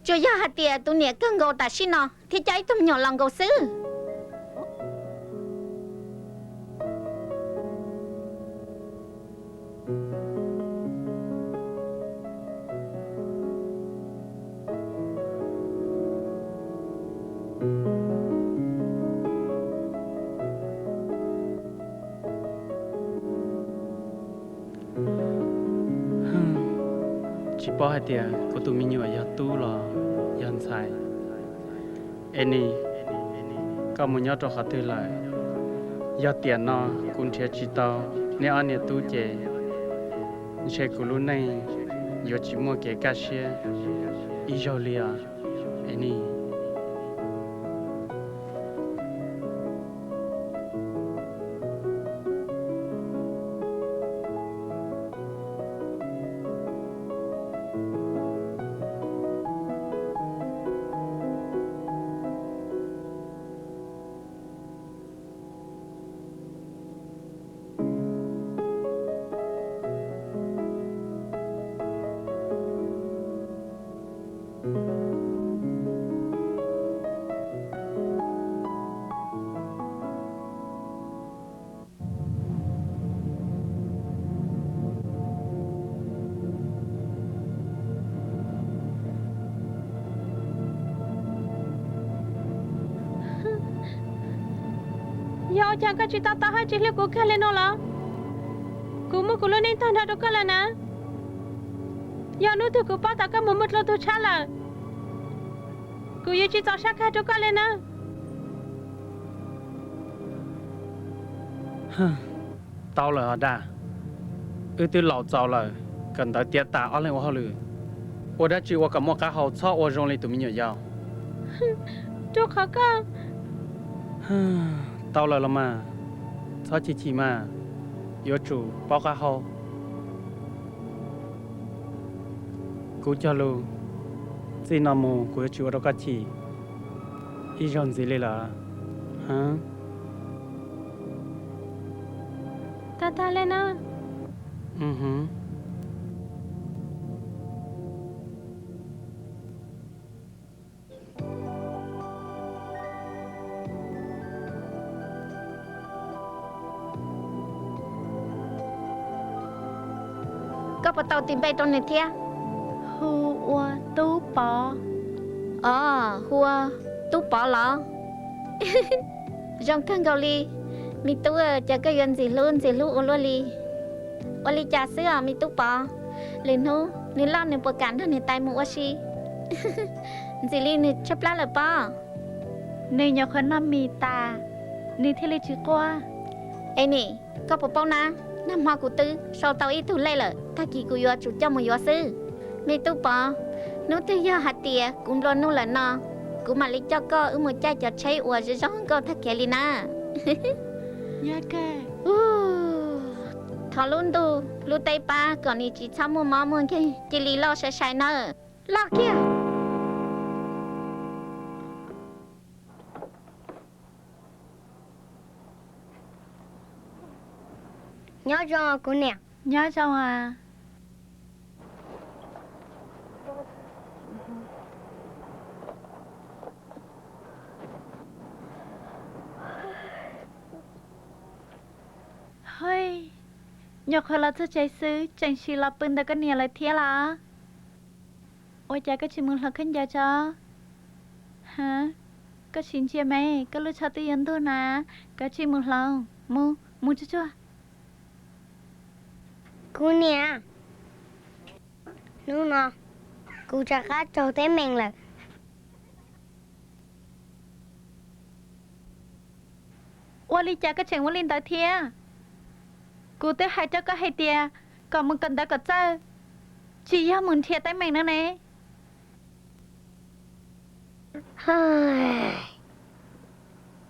Tsuas yog hais tias tus niam kawg nkaus tam sim no thiaj coj ib tug me nyuam los nkaus xwb. Tsis paub hais tias kuv tus me nyuam yog tub los yog ntxhais. Annie, koj mus nyob rau qhov twg lawm? Yog tiam no kuv nrhiav tsis tau neb ob niam tub ces ntshe kuv lub neej yuav tsis muaj kev kaj siab ib zaug li os, Annie. Yog ua cas koj tsis to taub hais tsis hlub kuv kiag li no los? Kuv muab kuv lub neej tag nrho rau koj lawm na. Yog hnub twg kuv paub tias koj mus muaj dlua tus tshab lawm, kuv yuav tsis txaus siab kawg rau koj li na. Tau lawm os dab, wb twb laus txaus lawm, kawm ntawv tiav tas ob leeg ua hauj lwm, ua dab tsi ua kom muaj qab hau, txhob ua zoo li tus me nyuam yaus. Rau qhov koj. Tau lawm los mas, txhob chim chim mas, yuav tsum paub qab hau. Kuv cog lus, txij no mus kuv yuav tsis ua rau koj chim ib zaug ntxiv li lawm. Tag tag li na. Koj puas tau tis npe rau nws thiab? Hu ua Tub Pov. Os, hu ua Tub Pov los? Zoo kawg nkaus li. Me tub, cas koj yuav ntxim hlub ntxim hlub ua luaj li. Ua li cas xwb os me tub Pov? Lwm hnub nws loj nws puas kam nrog niam tais mus ua si? Ntxim li nws tshaib plab lawm pob. Nws nyuam qhuav noj mis tas, nws thiaj li tsis quaj. Es nim, koj puas paub na, nag hmo kuv twb sau tau ib tug lej lawm, tag kis kuv yuav tsum coj mus yuav xwb. Me tub Pov, hnub twg yog hais tias kuv nplua nuj lawm no, kuv mam li coj koj wb mus caij cov tsheb uas zoo zoo nkauj tag kev li na. Thov lub ntuj lub teb pab kom nws tsis txhob muaj mob muaj nkeeg, cia li loj sai sai nawb. Loj kiag. Nyob zoo kuv niam. Nyob zoo as. Hwj, nyuam qhuav los txog tsev xwb tseem sim los pw ntawm koj niam lawv thiab los? Ua cas koj tsis mus hloov khaub ncaws tso? Ha, koj sim ntsia me, koj lub tsho twb yuav ntuag na, koj tsis mus hloov, mus, mus tsuag tsuag. Kuv niam, hnub no kuv rov qab raug teeb meem lawm. Ua li cas koj tseem ua li ntawd thiab? Kuv twb hais rau koj hais tias kom mus kawm ntawv kom txawj, tsis yog mus nrhiav teeb meem no ne.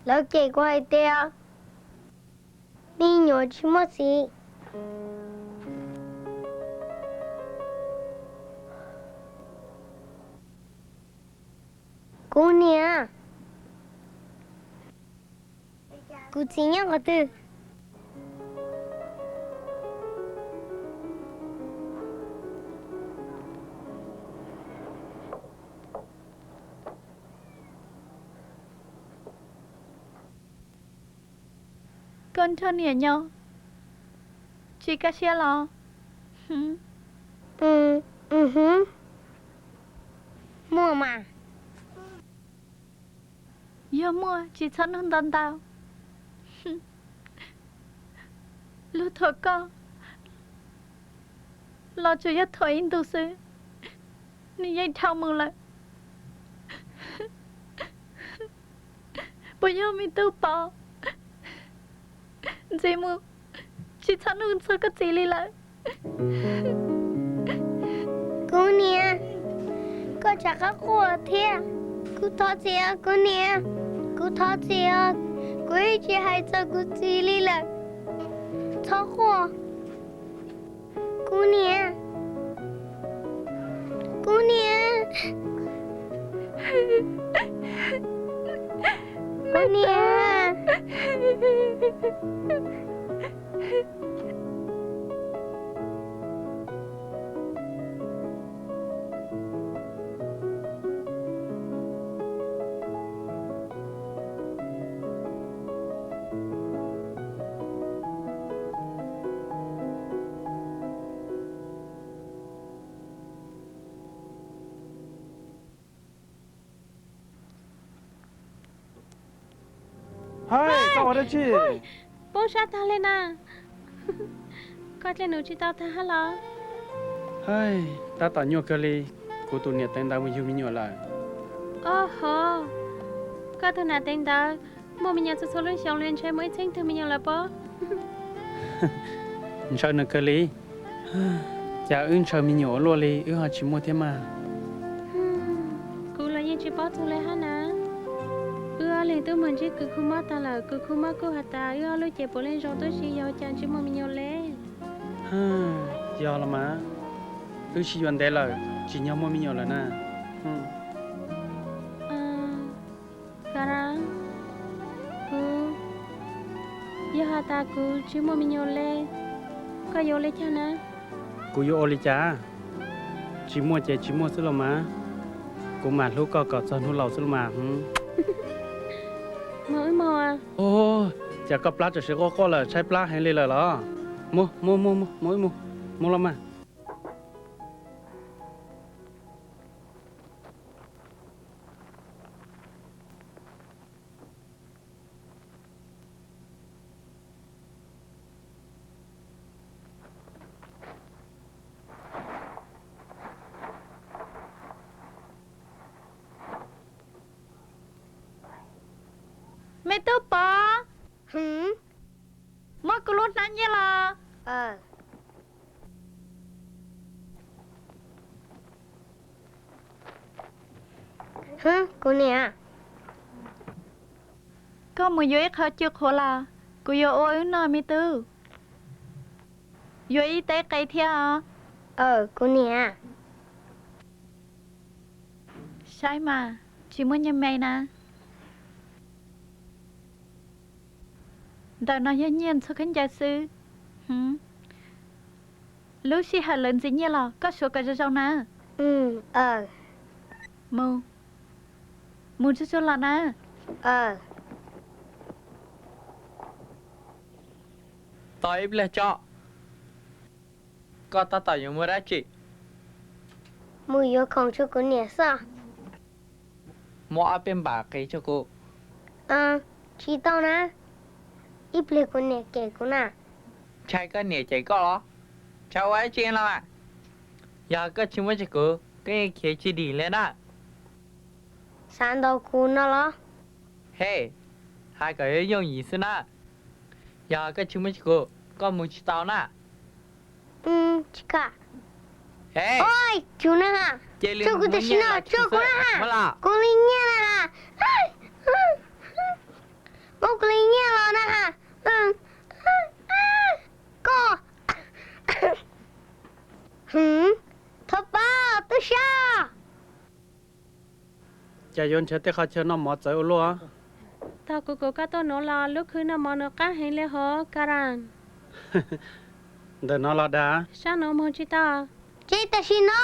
Lawv cem kuv hais tias me nyuam tsis muaj txiv. Kuv niam, kuv txiv nyob qhov twg? Koj nrog niam nyob tsis kaj siab los? Muaj mas. Yog muaj tsis txhob nug ntau ntau. Luag thuam koj los tsuas yog thuam ib ntus xwb, nws yeej dhau mus lawm. Puas yog me tub Pov? Ntxiv mus, tsis txhob nug txog koj txiv li lawm. Kuv niam, koj tsam qab quaj thiab. Kuv thov txim os kuv niam, kuv thov txim os. Kuv yeej tsis hais txog kuv txiv li lawm. Txhob quaj. Kuv niam, kuv niam, kuv niam. Hais, koj ua dab tsi? Poob sab tag li na. Koj dlej nuv tsis tau tag hab los? Hais, tab tom nyuaj kawg li, kuv tus niam teev ntawv mus yug me nyuam lawm. Oho, koj tus niam teev ntawv muaj me nyuam txhua txhua lub xyoo li, ntshe muaj ib txheeb tug me nyuam lawm pob. Ntshaw nws kawg li. Cas wb ntshaw me nyuam ua luaj li wb ho tsis muaj thiab mas. Kuv los yeej tsis paub txog li hab na. Wb ob leeg twb mus ntsib kws khu mob tag lawm, kws khu mob kuj has tas wb ob lub cev puav leej zoo tuab si, yog cas tsis muaj me nyuam le. Yog los mas, wb sib yuav ntev lawm tsim nyog muaj me nyuam lawm na. Kara, kuv, yog has tas kuv tsis muaj me nyuam le, koj yuav ua li cas na? Kuv yuav ua li cas? Tsis muaj ces tsis muaj xwb los mas. Kuv mam hlub koj kom txog hnub laus xwb los mas. Mus wb mus. Cas koj plab tam sim quaj quaj lawm, tshaib plab heev li lawm los? Mus, mus, mus, mus, mus wb mus, mus los mas. Me tub Pov, muab kuv lub hnab nyiaj los. Kuv niam, koj mus yuav ib qho cw qhuav los kuv yuav ua wb noj me tub. Yuav ib teb qe thiab os. Aws, kuv niam. Saib mas, tsis muaj nyiaj me na. Ntawm no yog nyiaj ntxhua khaub ncaws xwb. Lub sij hawm lawv ntxiv nyiaj los koj suav kom zoo zoo na. Mus, mus tsuag tsuag los na. Tos ib pliag tso. Koj tab tom yuav mus dab tsi? Mus yuav khoom rau kuv niam xwb. Muab ob peb npam qiv rau kuv. Tsis tau na, ib pliag kuv niam cem kuv na. Ntshai koj niam cem koj los? Ntshai ua dab tsi los mas. Yog koj tsis muab tseg kuv, koj yeej khiav tsis dim li na. Xav ntaus kuv no los? He, Hais kom yooj yim xwb na. Yog koj tsis muab tsua kuv, koj mus tsis tau na. Tsis kam. Ua tsuj na ha, tsuj kuv tam sim no, tsuj kuv na ha, kuv li nyiaj na ha, muab kuv li nyiaj los na ha. Koj, thov pab tub sab. Cas yuav nrhiav tej qhov chaw noj mov txawv ua luaj. Thaum kuv kom koj tuaj nuv los lub khw noj mov nuv qab heev li hov Karan. Ntawm no los dag. Sab nuv moog tsis tau. Tsis tam sim no,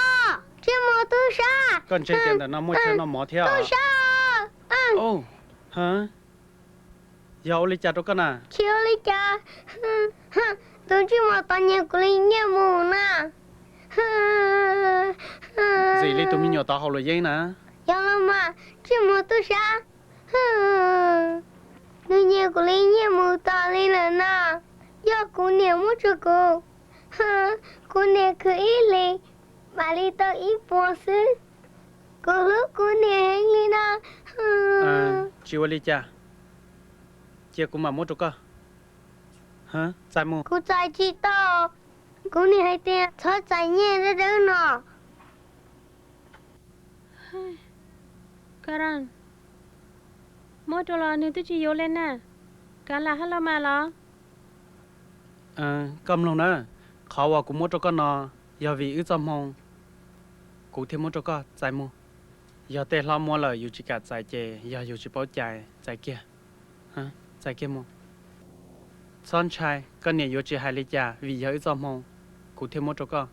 tsis mus tub sab. Koj ntseeg tias ntawm no muaj chaw noj mov thiab tub sab. Yog ua li cas rau koj na? Tsis ua li cas. Tus ntsej muag tod nyiag kuv li nyiaj mus na. Ntxim li tus me nyuam tod haus luam yeeb na. Yog los mas, ntsej muag tub sab, nws nyiag kuv li nyiaj mus tas li lawm na. Yog kuv niam muab rau kuv, kuv niam khwv ib hlis mam li tau ib puas xwb. Kuv hlub kuv niam heev li na. Tsis ua li cas, cia kuv mam muab rau koj. Txais mus. Kuv txais tsis tau. Kuv niam hais tias txhob txais nyiaj dawb dawb no. Karan, muab rau los nws twb tsis yuav li na. Kav lam hab los mas los. Koj mloog na, qhov uas kuv muab rau koj no yog vim wb txoj hmoo, kuv thiaj muab rau koj. Txais mus. Yog tej hlob muab lawm yus tsis kam txais ces yog yus tsis paub cai. Txais kiag. Txais kiag mus. Txhob ntshai, koj niam yuav tsis hais li cas vim yog wb txoj hmoo, kuv thiaj muab rau koj.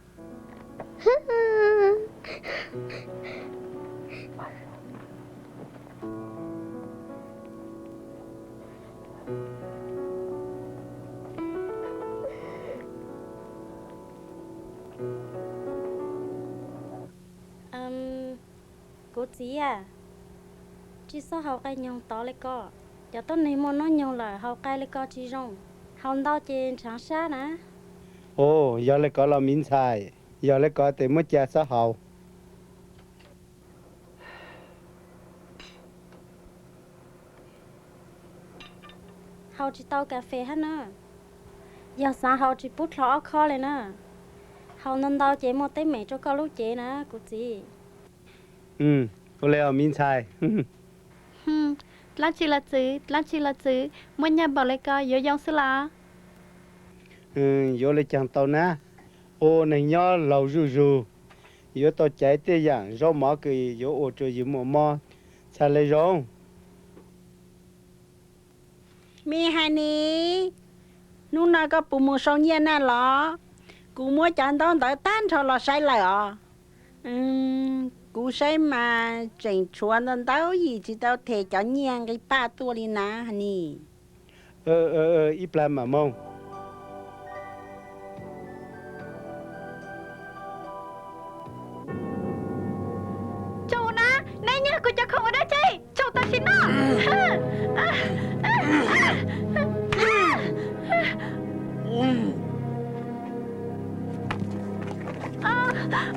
Kuv txiv a, tsis txhob haus qai nyoog tod li ko. Cov tuab neeg muaj hnub nyoog lawm haus qai li ko tsis zoo. Haus ntau ces nrhav sab na. Ua, yog li ko los me ntxhais, yog li ko ces muab cia txhob haus. Haus tsis tau kas fes hab na. Yog xav haus tsis pub dlhau ob khob li na. Haus ntau ntau ces muaj teeb meem rau koj lub cev na kuv txiv. Ua li os me ntxhais. Dlaab tsi los txwv, dlaab tsi los txwv, muaj nyaj npaum li ko yuav yoo xwb los? Yuav li caag tau na, ua neeg nyob laug zuj zug, yuav tau caiv tej yaam zaub mov kws yuav ua rua yug muaj mob txhaj le zoo. Me hais ni, hnub no koj puas mus sau nyiaj na los? Kuv muab cov ntaub ntawv tag nrho los saib lawm os. Kuv saib mas tseem tshuav ntau ntau yim tsis tau them cov nyiaj nqi paj tuaj li na ni. Ib plag mam moog. Tsaug na, neb nyiag kuv cov khoom ua dab tsi? Tsaug tam sim no.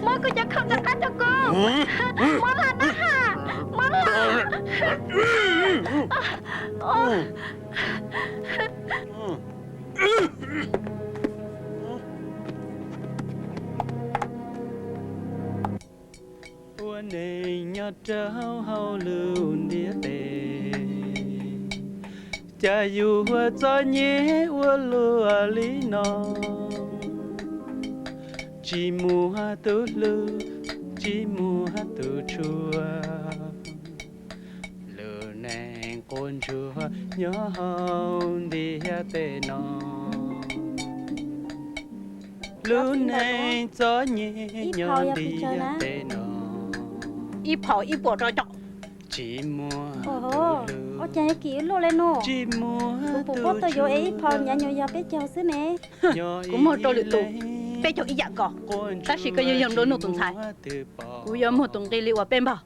Muab kuv cov khoom rov qab rau kuv. Muab los na ha, muab los. Ua neeg nyob rau hauv lub ntiaj teb, cas yuav txom nyem ua luaj li no. Tsis muaj tug hlub, tsis muaj tug tshua, lub neej quaj ntsuag nyob hauv ntiaj teb no. Lub neej txom nyem nyob ntiaj teb no. Ib phaum ib puas rau cov. Tsis muaj tug hlub, tsis muaj tug tshua, ib phaum nyav nyuas yog peb caug xwb ne. Kuv muag rau lwm tus, peb caug ib yam nkaus, tab sis koj yuav yog nplua nuj tus ntxhais, kuv yuav muag tus nqi li uas peb npawg.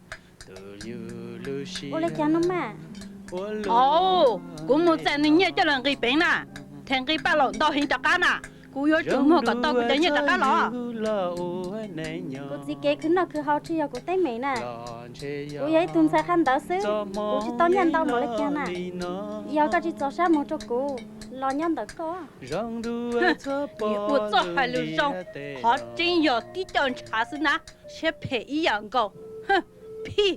Ua li cas no mas? Au, kuv mus txais nws nyiaj coj los nqis peev na, them nqi paj laum ntau heev rov qab na. Kuv yuav tsum muag kom tau kuv cov nyiaj rov qab los. Kuv txiv kev khwv noj khwv haus tsis yog kuv teeb meem na. Kuv yog ib tug ntxhais qhab ntawd xwb, kuv tsis tau nyiaj ntau npaum li cas na. Yog koj tsis txaus sab muag rau kuv, los nyob ntawm koj. Ua txoj hais lus zoo, qhov tseeb yog tib co ntshav xwb na, siab phem ib yam nkaus. Phij!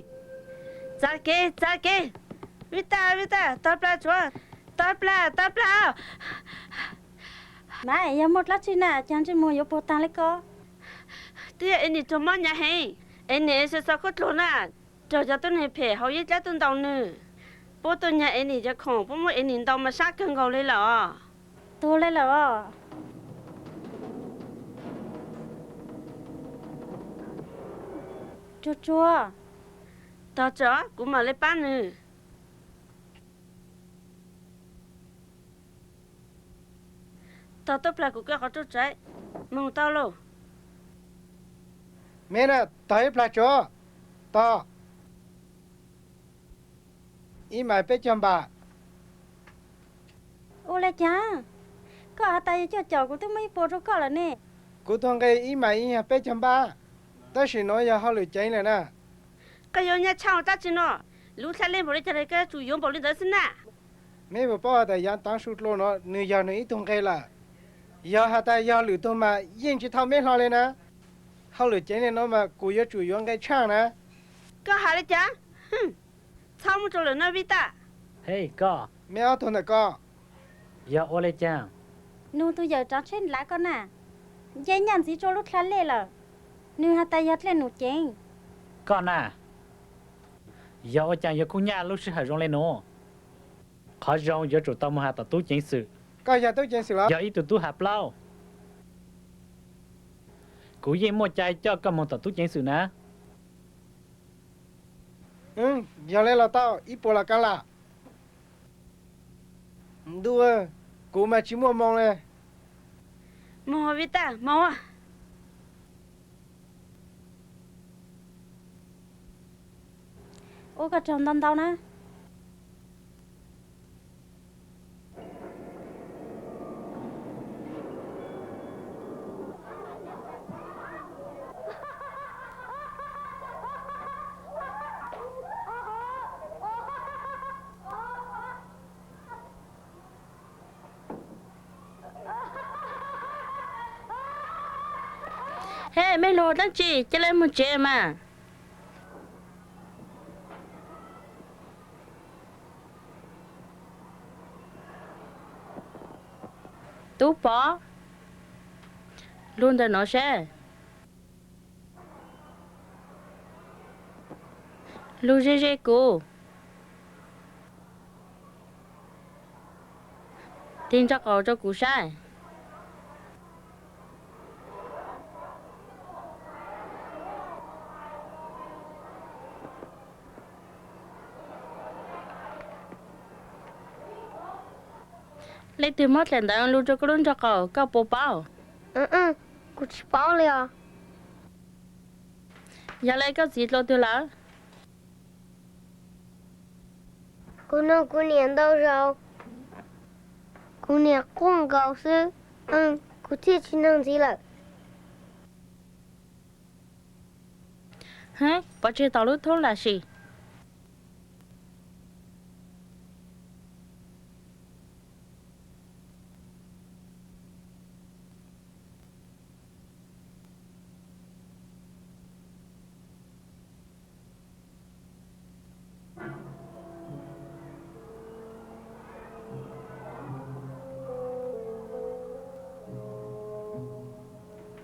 Txav kev, txav kev! Vij Taj, Vij Taj, tog plag tsuav, tog plag, tog plag! Mas yog muaj dab tsi na, cas ntsej muag yuav puas tag li ko? Twb yog Enis raug mob hnyav heev, Enis xav xav khaub dluag na, raug cov tuab neeg phem hauv yeeb dab tuaj ntaus nws, puab tuaj nyag Enis cov khoom, puab muab Enis ntaus mas sab kawg nkaus li lawm os. Tuag li lawm os. Tsuag tsuag. Tog tso, kuv mam li pab nws. Tog tuaj plag kuv koj qhov rooj tsaiv, moog tau lauj. Me na, tog ib plag tso, tog. Ib mais peb caug npaj. Ua li cas? Koj has tas yog cuaj caum, kuv twb muab ib puas rau koj lawm ne. Kuv tug nqi ib mais ib yog peb caug npaj, tab sis nuav yog hauj lwm ceev lawm na. Koj yuav nyaj tshaj dab tsi no? Lub dlha lej npaum li cas los koj yuav tsum yuav npaum li ntawd xwb na. Meb puas paub has tas yav taav su dlua nuav nws yog nws ib tug nqi lawm. Yog has tas yog lwm tug mas yeej tsis thau meb hlo li na. Hauj lwm ceev li nuav mas kuv yuav tsum yuav nqi tshaj na. Koj has li cas? Txhob muab rau lawm nawb Vij Taj. Hej koj. Meb ob tug ntawm ko yog ua li cas? Nug tug yawm tsaav tsheb nlav ko na, nce nyaj ntxiv rua lub dlha lej lawm. Nwg has tas yog dlej num ceev. Koj na, yog ua caag yuav kub nyaj lub sij hawm zoo le nuav? Qhov zoo yuav tsum tau moog has tom tub ceev xwm. Koj yog tub ceev xwm los? Yog ib tug tub hav plaub. Kuv yeej muaj cai coj koj moog tom tub ceev xwm na. Yog le los tau, ib puas los kav lam. Ntuj, kuv mas tsis muaj moo le. Moog Vij Taj, moog. Ua koj tsaug ntau ntau na. Hej, mej lug dlaab tsi, ca le moog tsev mas. Tub Pov, lug ntawm nuav saib. Lug ze ze kuv. Tig nraub qaum rau kuv saib. Leej twg muab daim ntawv lug rua kuv lub nraub qaum, koj puas paub? Kuv tsis paub li os. Yog le koj txiv dlua twg lawm? Kuv nug kuv niam ntau zaus, kuv niam quaj nkaus xwb, kuv thiaj tsis nug ntxiv lawm. Hwb, pov tseg tom lub thoob lam sim.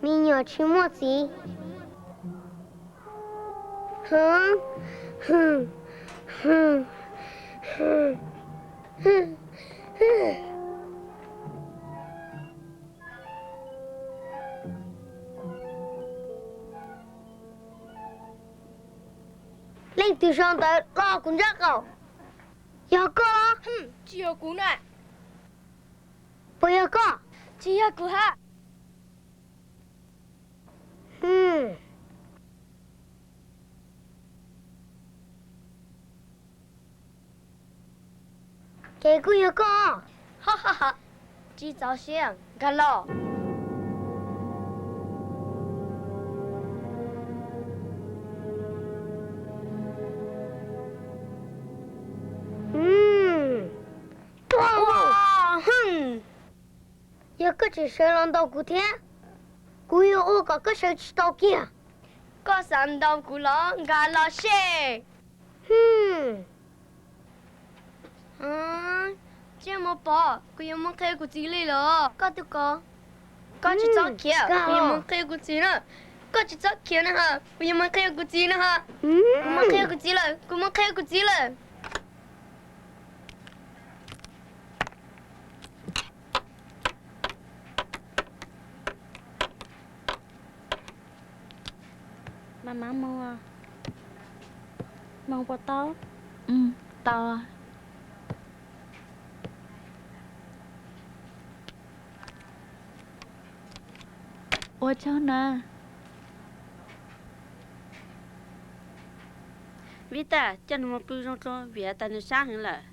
Me nyuam tsis muaj txiv. Leej twg sau ntawv los kuv nraub qaum? Yog koj los? Tsis yog kuv na. Puas yog koj? Tsis yog kuv hab. Ces kuj yog koj. Tsis txaus siab, nkag los. Yog koj tseem sawv los ntaus kuv thiab, kuv yuav ua kom koj sawv tsis tau kiag. Koj xav ntaus kuv los nkag los seb. Hwm. Tsiaj Mos Pov, kuv yuav mus qhia kuv txiv li lawm. Koj twb kov. Koj tsis txhob khiav, kuv yuav mus qhia kuv txiv na. Koj tsis txhob khiav na ha, kuv yuav mus qhia kuv txiv na ha. Kuv mus qhia kuv txiv lawm, kuv mus qhia kuv txiv lawm. Mas mam moog, moog puas tau? Tau. Ua tsaug na. Vib Taj, coj nws mus pw zoo dlua vim has tas nws sab heev lawm.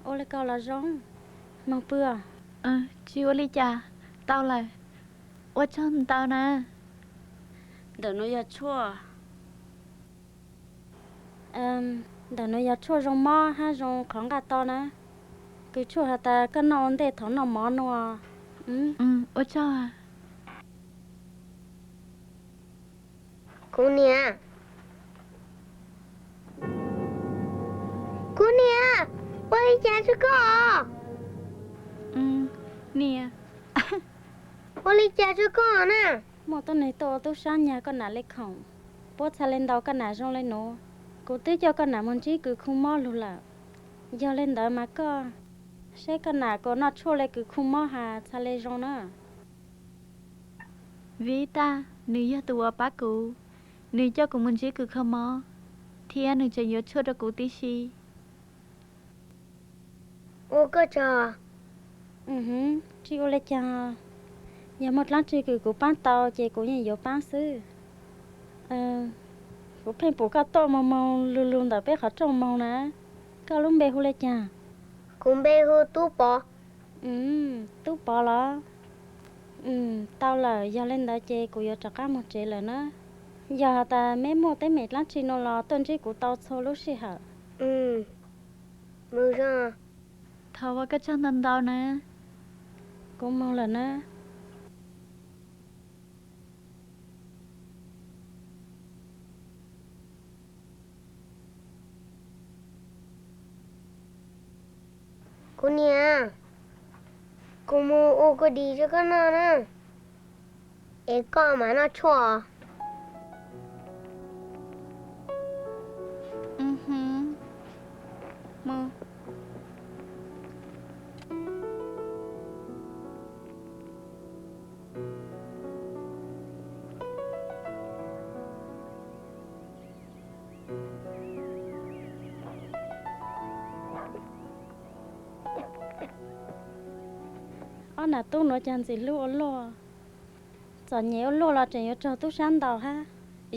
Ua li ko los zoo, moog pw os. Tsis ua li cas, tau lawm. Ua tsaug ntau na. Ntawm nuav yog tshuaj. Ntawm nuav yog tshuaj zoo mob hab zoo qhov nqaj to na. Kws tshuaj has tas koj noj ua ntej thaum noj mov nua. Ua tsaug. Kuv niam, kuv niam, ua li cas rua koj? Niam, ua li cas rua koj na? Muaj tuab neeg tuaj ua tub sab nyag koj nam li khoom, puab txhaj le ntaus koj nam zoo le nuav. Kuv twb coj koj nam moog ntsib kws khu mob lug lawm. Yog le ntawd mas koj saib koj nam kuas noj tshuaj le kws khu mob has txhaj le zoo na. Vib Taj, nws yog tus uas pab kuv, nws coj kuv mus ntsib kws kho mob, thiab nws tseem yuav tshuaj rau kuv tib si. Ua koj tsaug. Tsis ua li cas, yog muaj dlaab tsi kws kuv paab tau ces kuv yeej yuav paab xwb. Kuv pheej pum koj tuaj moog moog lug lug ntawm peb qhov rooj moog na. Koj lub npe hu li cas? Kuv npe hu Tub Pov. Tub Pov los? Tau lawm, yog li ntawd ces kuv yuav rov qab moog tsev lawm na. Yog has tas meb muaj teeb meem dlaab tsi no los tuaj ntsib kuv tau txhua lub sij hawm. Thov ua koj tsaug ntau ntau na. Kuv moog lawm na. Kuv niam, kuv mus ua kua dis rau koj noj na, es koj mam noj tshuaj. Ob nam tub nuav cog ntxim hlub ua luaj, txom nyem ua luaj los tseem yuav raug tub sab ntaus hab.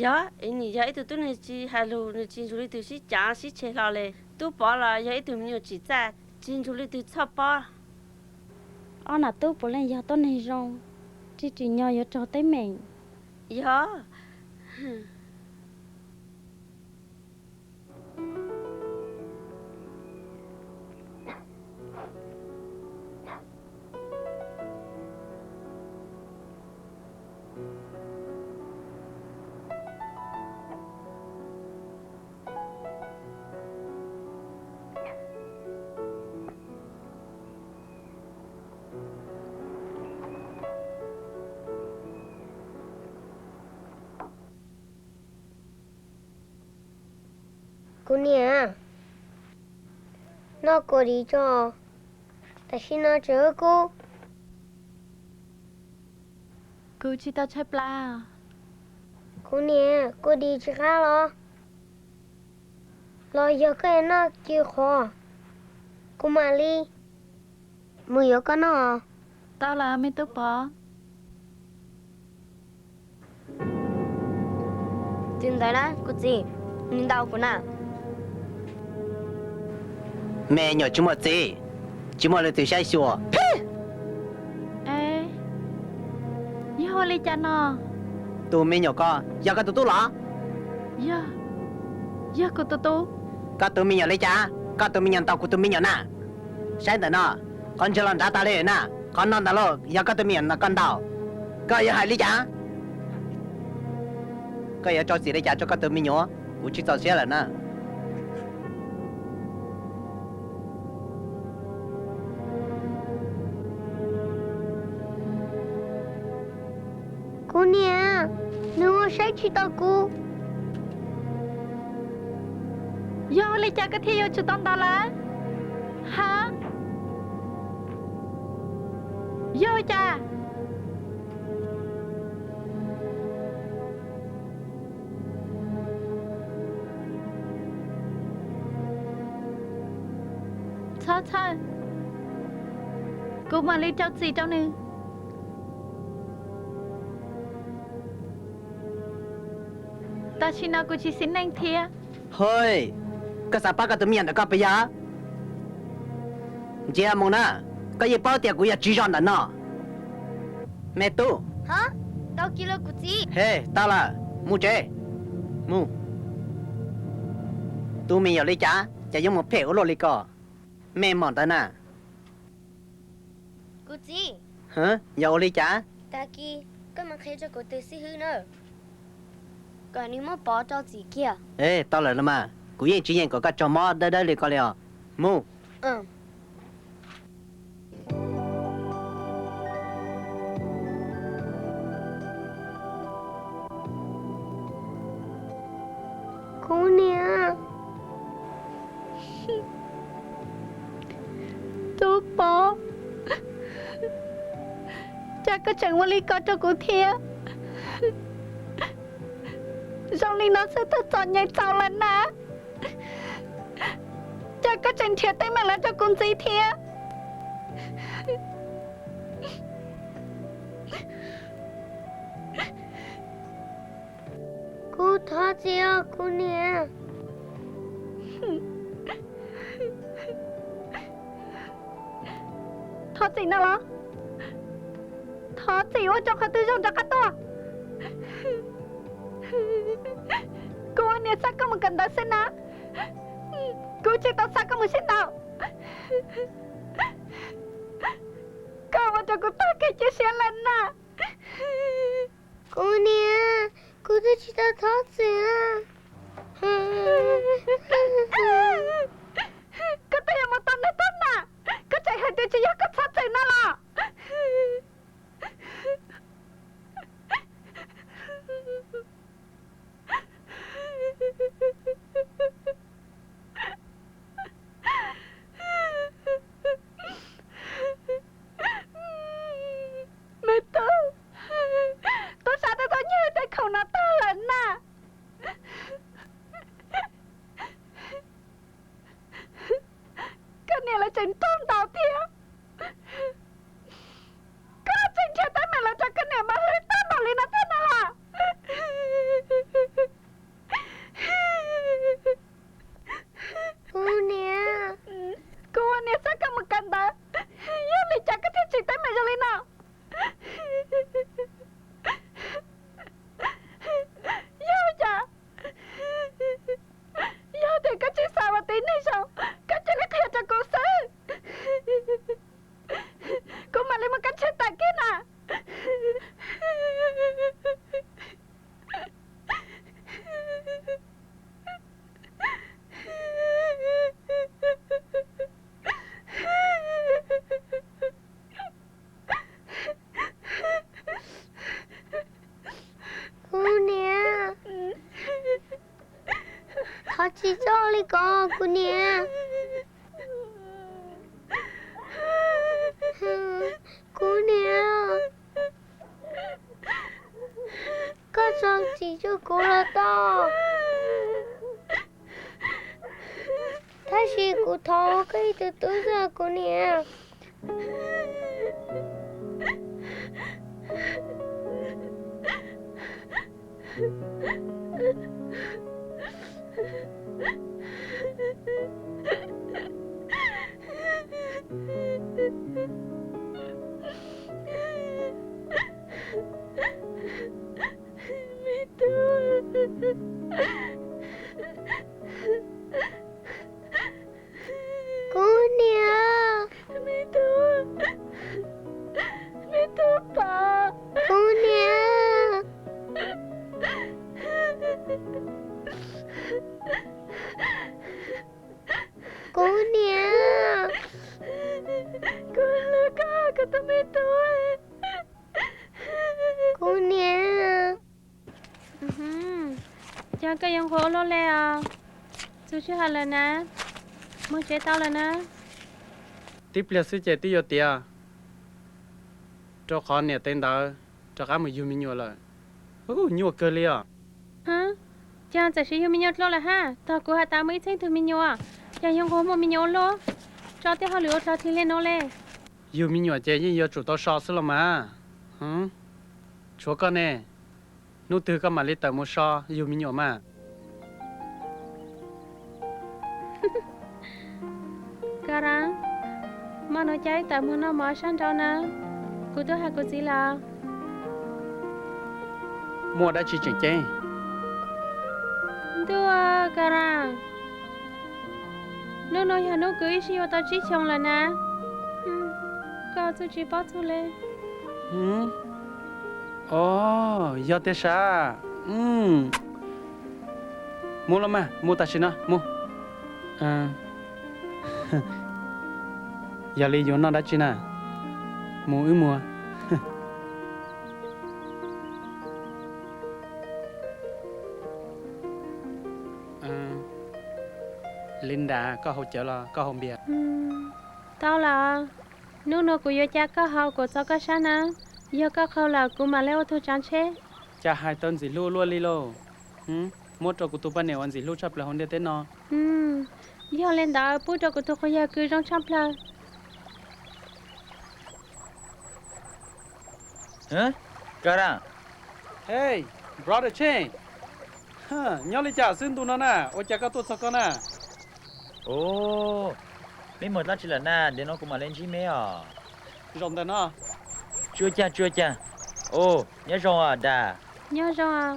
Yog, nws yog ib tug tub neeg tsis hais lus, nws tsis nrug leej twg sib cav sib tseg hlo le. Tub Pov los yog ib tug me nyuam tsim txaj, tsis nrug leej twg txhoj pob. Ob nam tub puav leej yog tuab neeg zoo, tsis tsim nyog yuav raug teeb meem. Yog. Kuv niam, noj kua dis tso, tam sim no tseem kub. Kuv tsis tau tshaib plab. Kuv niam, kua dis tsis qab los? Los yog koj yuav noj ci qhov, kuv mam li mus yuav koj noj. Tau lawm me tub Pov. Tsis ntawd na kuv txiv, nws ntaus kuv na. Me nyuam tsis muaj txiv, tsis muaj leej twg saib xyuas. Yog ua li cas no? Tus me nyuam ko yog koj tus tub los? Yog, yog kuv tus tub. Koj tus me nyuam li cas? Koj tus me nyuam ntaus kuv tus me nyuam na. Saib ntawm no, qhov ntswg los nrad tas li na. Qhov no ntag lauj, yog koj tus me nyuam ntawm koj ntaus, koj yuav hais li cas? Koj yuav rau txim li cas rau koj tus me nyuam? Kuv tsis txaus siab lawm na. Kuv niam, nws ua saib tsis taus kuv. Yog ua li cas koj thiaj yuav tsum tau ntaus lawv? Ha? Yog ua cas? Txhob txhawj, kuv mam li rau txim rau nws. Tam sim no kuv tsis xis neej thiab. Hwj, koj xav pab koj tus me nyuam ntawm koj puas yog? Ntsia mus na, koj yeej paub tias kuv yog tsiv zog ntawm no. Me tub. Tau kiag lawm kuv txiv. He, tau lawm, mus tsev. Mus. Tus me nyuam li cas ces yuav mus phem ua luaj li ko. Me mom ntawd na. Kuv txiv, yog ua li cas? Tag kis koj mus qhia rau kuv tus xib hwb na, kom nws muab Pov rau txim kiag. Tau lawm los mas, kuv yeej tsis yeem kom koj raug mob dawb dawb li ko li os. Mus. Kuv niam. Tub Pov, cas koj tseem ua li ko rau kuv thiab? Zoo li no xwb twb txom nyem txaus lawm na, cas koj tseem nrhiav teeb meem los rau kuv ntxiv thiab? Kuv thov txim os kuv niam. Thov txim no los? Thov txim ua rau qhov twg zoo rov qab tuaj? Kuv ua niam xa koj mus kawm ntawv xwb na, kuv tsis tau xa koj mus sib ntaus. Koj ua rau kuv tag kev cia siab lawm na. Kuv niam, kuv twb tsis tau thov txim. Koj twb yuav mus tau nws tag na, koj tseem hais tias tsis yog koj thov txim no los? Me tub, tub sab twb tau nyiag tej khoom no tag lawm na. Koj niam lawv tseem nrog ntaus thiab, koj tseem nrhiav teeb meem los rau koj niam mas hlwb tag npaum li no thiab no los? Kuv niam, kuv ua niam xa koj mus kawm ntawv, yog li cas koj thiaj tsim teeb meem zoo li no? Yog cas? Yog tias koj tsis xav ua tib neeg zoo, koj cia li qhia rau kuv xwb, kuv mam li muab koj tshem tawm kiag na. Kuv niam, thov txim txog li ko kuv niam. Kuv niam, koj txhob txim rau kuv los tau, tab sis kuv thov koj ib tug tub xwb kuv niam. Me tub, kuv niam, me tub, Kuv niam. Cas koj yuav nquag ua luaj li os? Txog sij hawm lawm na, mus tsev tau lawm na. Tib pliag xwb ces twb yuav tiav, rau qhov niam tais ntawd rov qab mus yug me nyuam lawm. Ub, nyuaj kawg li os. Cas txawm sis yug me nyuam dua lawm hab? Tog kuv has tas muaj ib txheeb tug me nyuam, cas yuav nquag muaj me nyuam ua luaj? Tso tej hauj lwm ua dlog dlig li no li. Yug me nyuam ces yeej yuav tsum tau so xwb los mas. Tshuav koj ne, hnub twg koj mam li tawm mus so yug me nyuam mas. Karan, hmo no cia wb tawm mus noj mov sab nraud na, kuv tuaj hais kuv txiv lawm. Muaj dab tsi tseem ceeb? Ntuj, Karan, hnub no yog hnub kuv wb sib yuav tau tsib xyoos lawm na. Koj txuj tsis paub txuj li. Os, yog tiag sav. Mus los mas, mus tam sim no mus. Yog li yuav noj dab tsi na? Mus wb mus. Linda, koj haus cawv los koj haus npias? Tau lawm, hnub no kuv yuav ca koj haus kuv txov koj sab na. Yog koj qaug lawm kuv mam li ua tug tsav tsheb. Cas hais tau ntxim hlub luaj li lauj. Muab rau kuv tus poj niam uas ntxim hlub tshaj plaws hauv ntiaj teb no. Yog li ntawd pub rau kuv tus quas yawg kws zoo tshaj plaws. Karan. Hey, brother Chen. Nyob li cas xwb ntu no na, ua cas koj tuaj txog koj na? Ub, meb mus dab tsi lawm na? Nim no kuv mam li ntsib meb os. Zaum ntawm no. Tsis ua cas, tsis ua cas. Ub, nyob zoo os dam. Nyob zoo.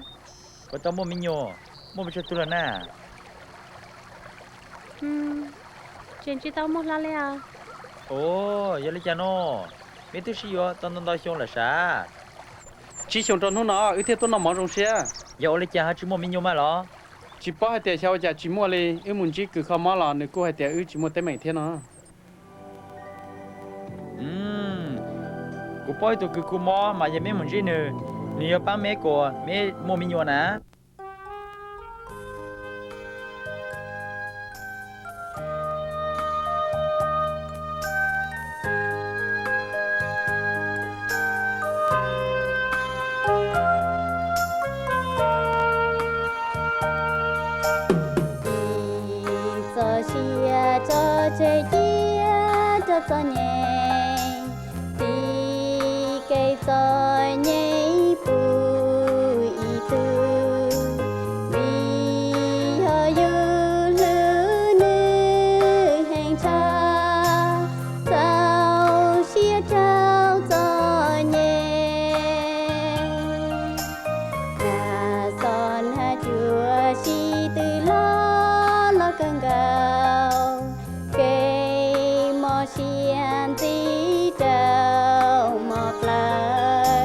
Puas tau muaj me nyuam, muaj pes tsawg tug lawm na? Tseem tsis tau muaj hlo li os. Ub, yog li cas no? Meb twb sib yuav tau ntau ntau xyoo lawm sav. Tsib xyoos rau hnub no wb thiaj tuaj noj mov zoo siab. Yog ua li cas ho tsis muaj me nyuam mas los? Tsis paub hais tias xyov ua cas tsis muaj li, wb mus ntsib kws kho mob los nws kuj hais tias wb tsis muaj teeb meem thiab no. Kuv paub ib tug kws kho mob mas yog meb mus ntsib nws, nws yuav paab meb kom meb muaj me nyuam na. Txoj sia tso tseg cia rau txom nyem, tim kev txom nyem pub ib tug, vim yog yus hlub nws heev tshaj, txaus siab rau txom nyem. Nag xob nag cua sib tw loj los kawg nkaus, kev mob siab ntxiv rau mob plawv.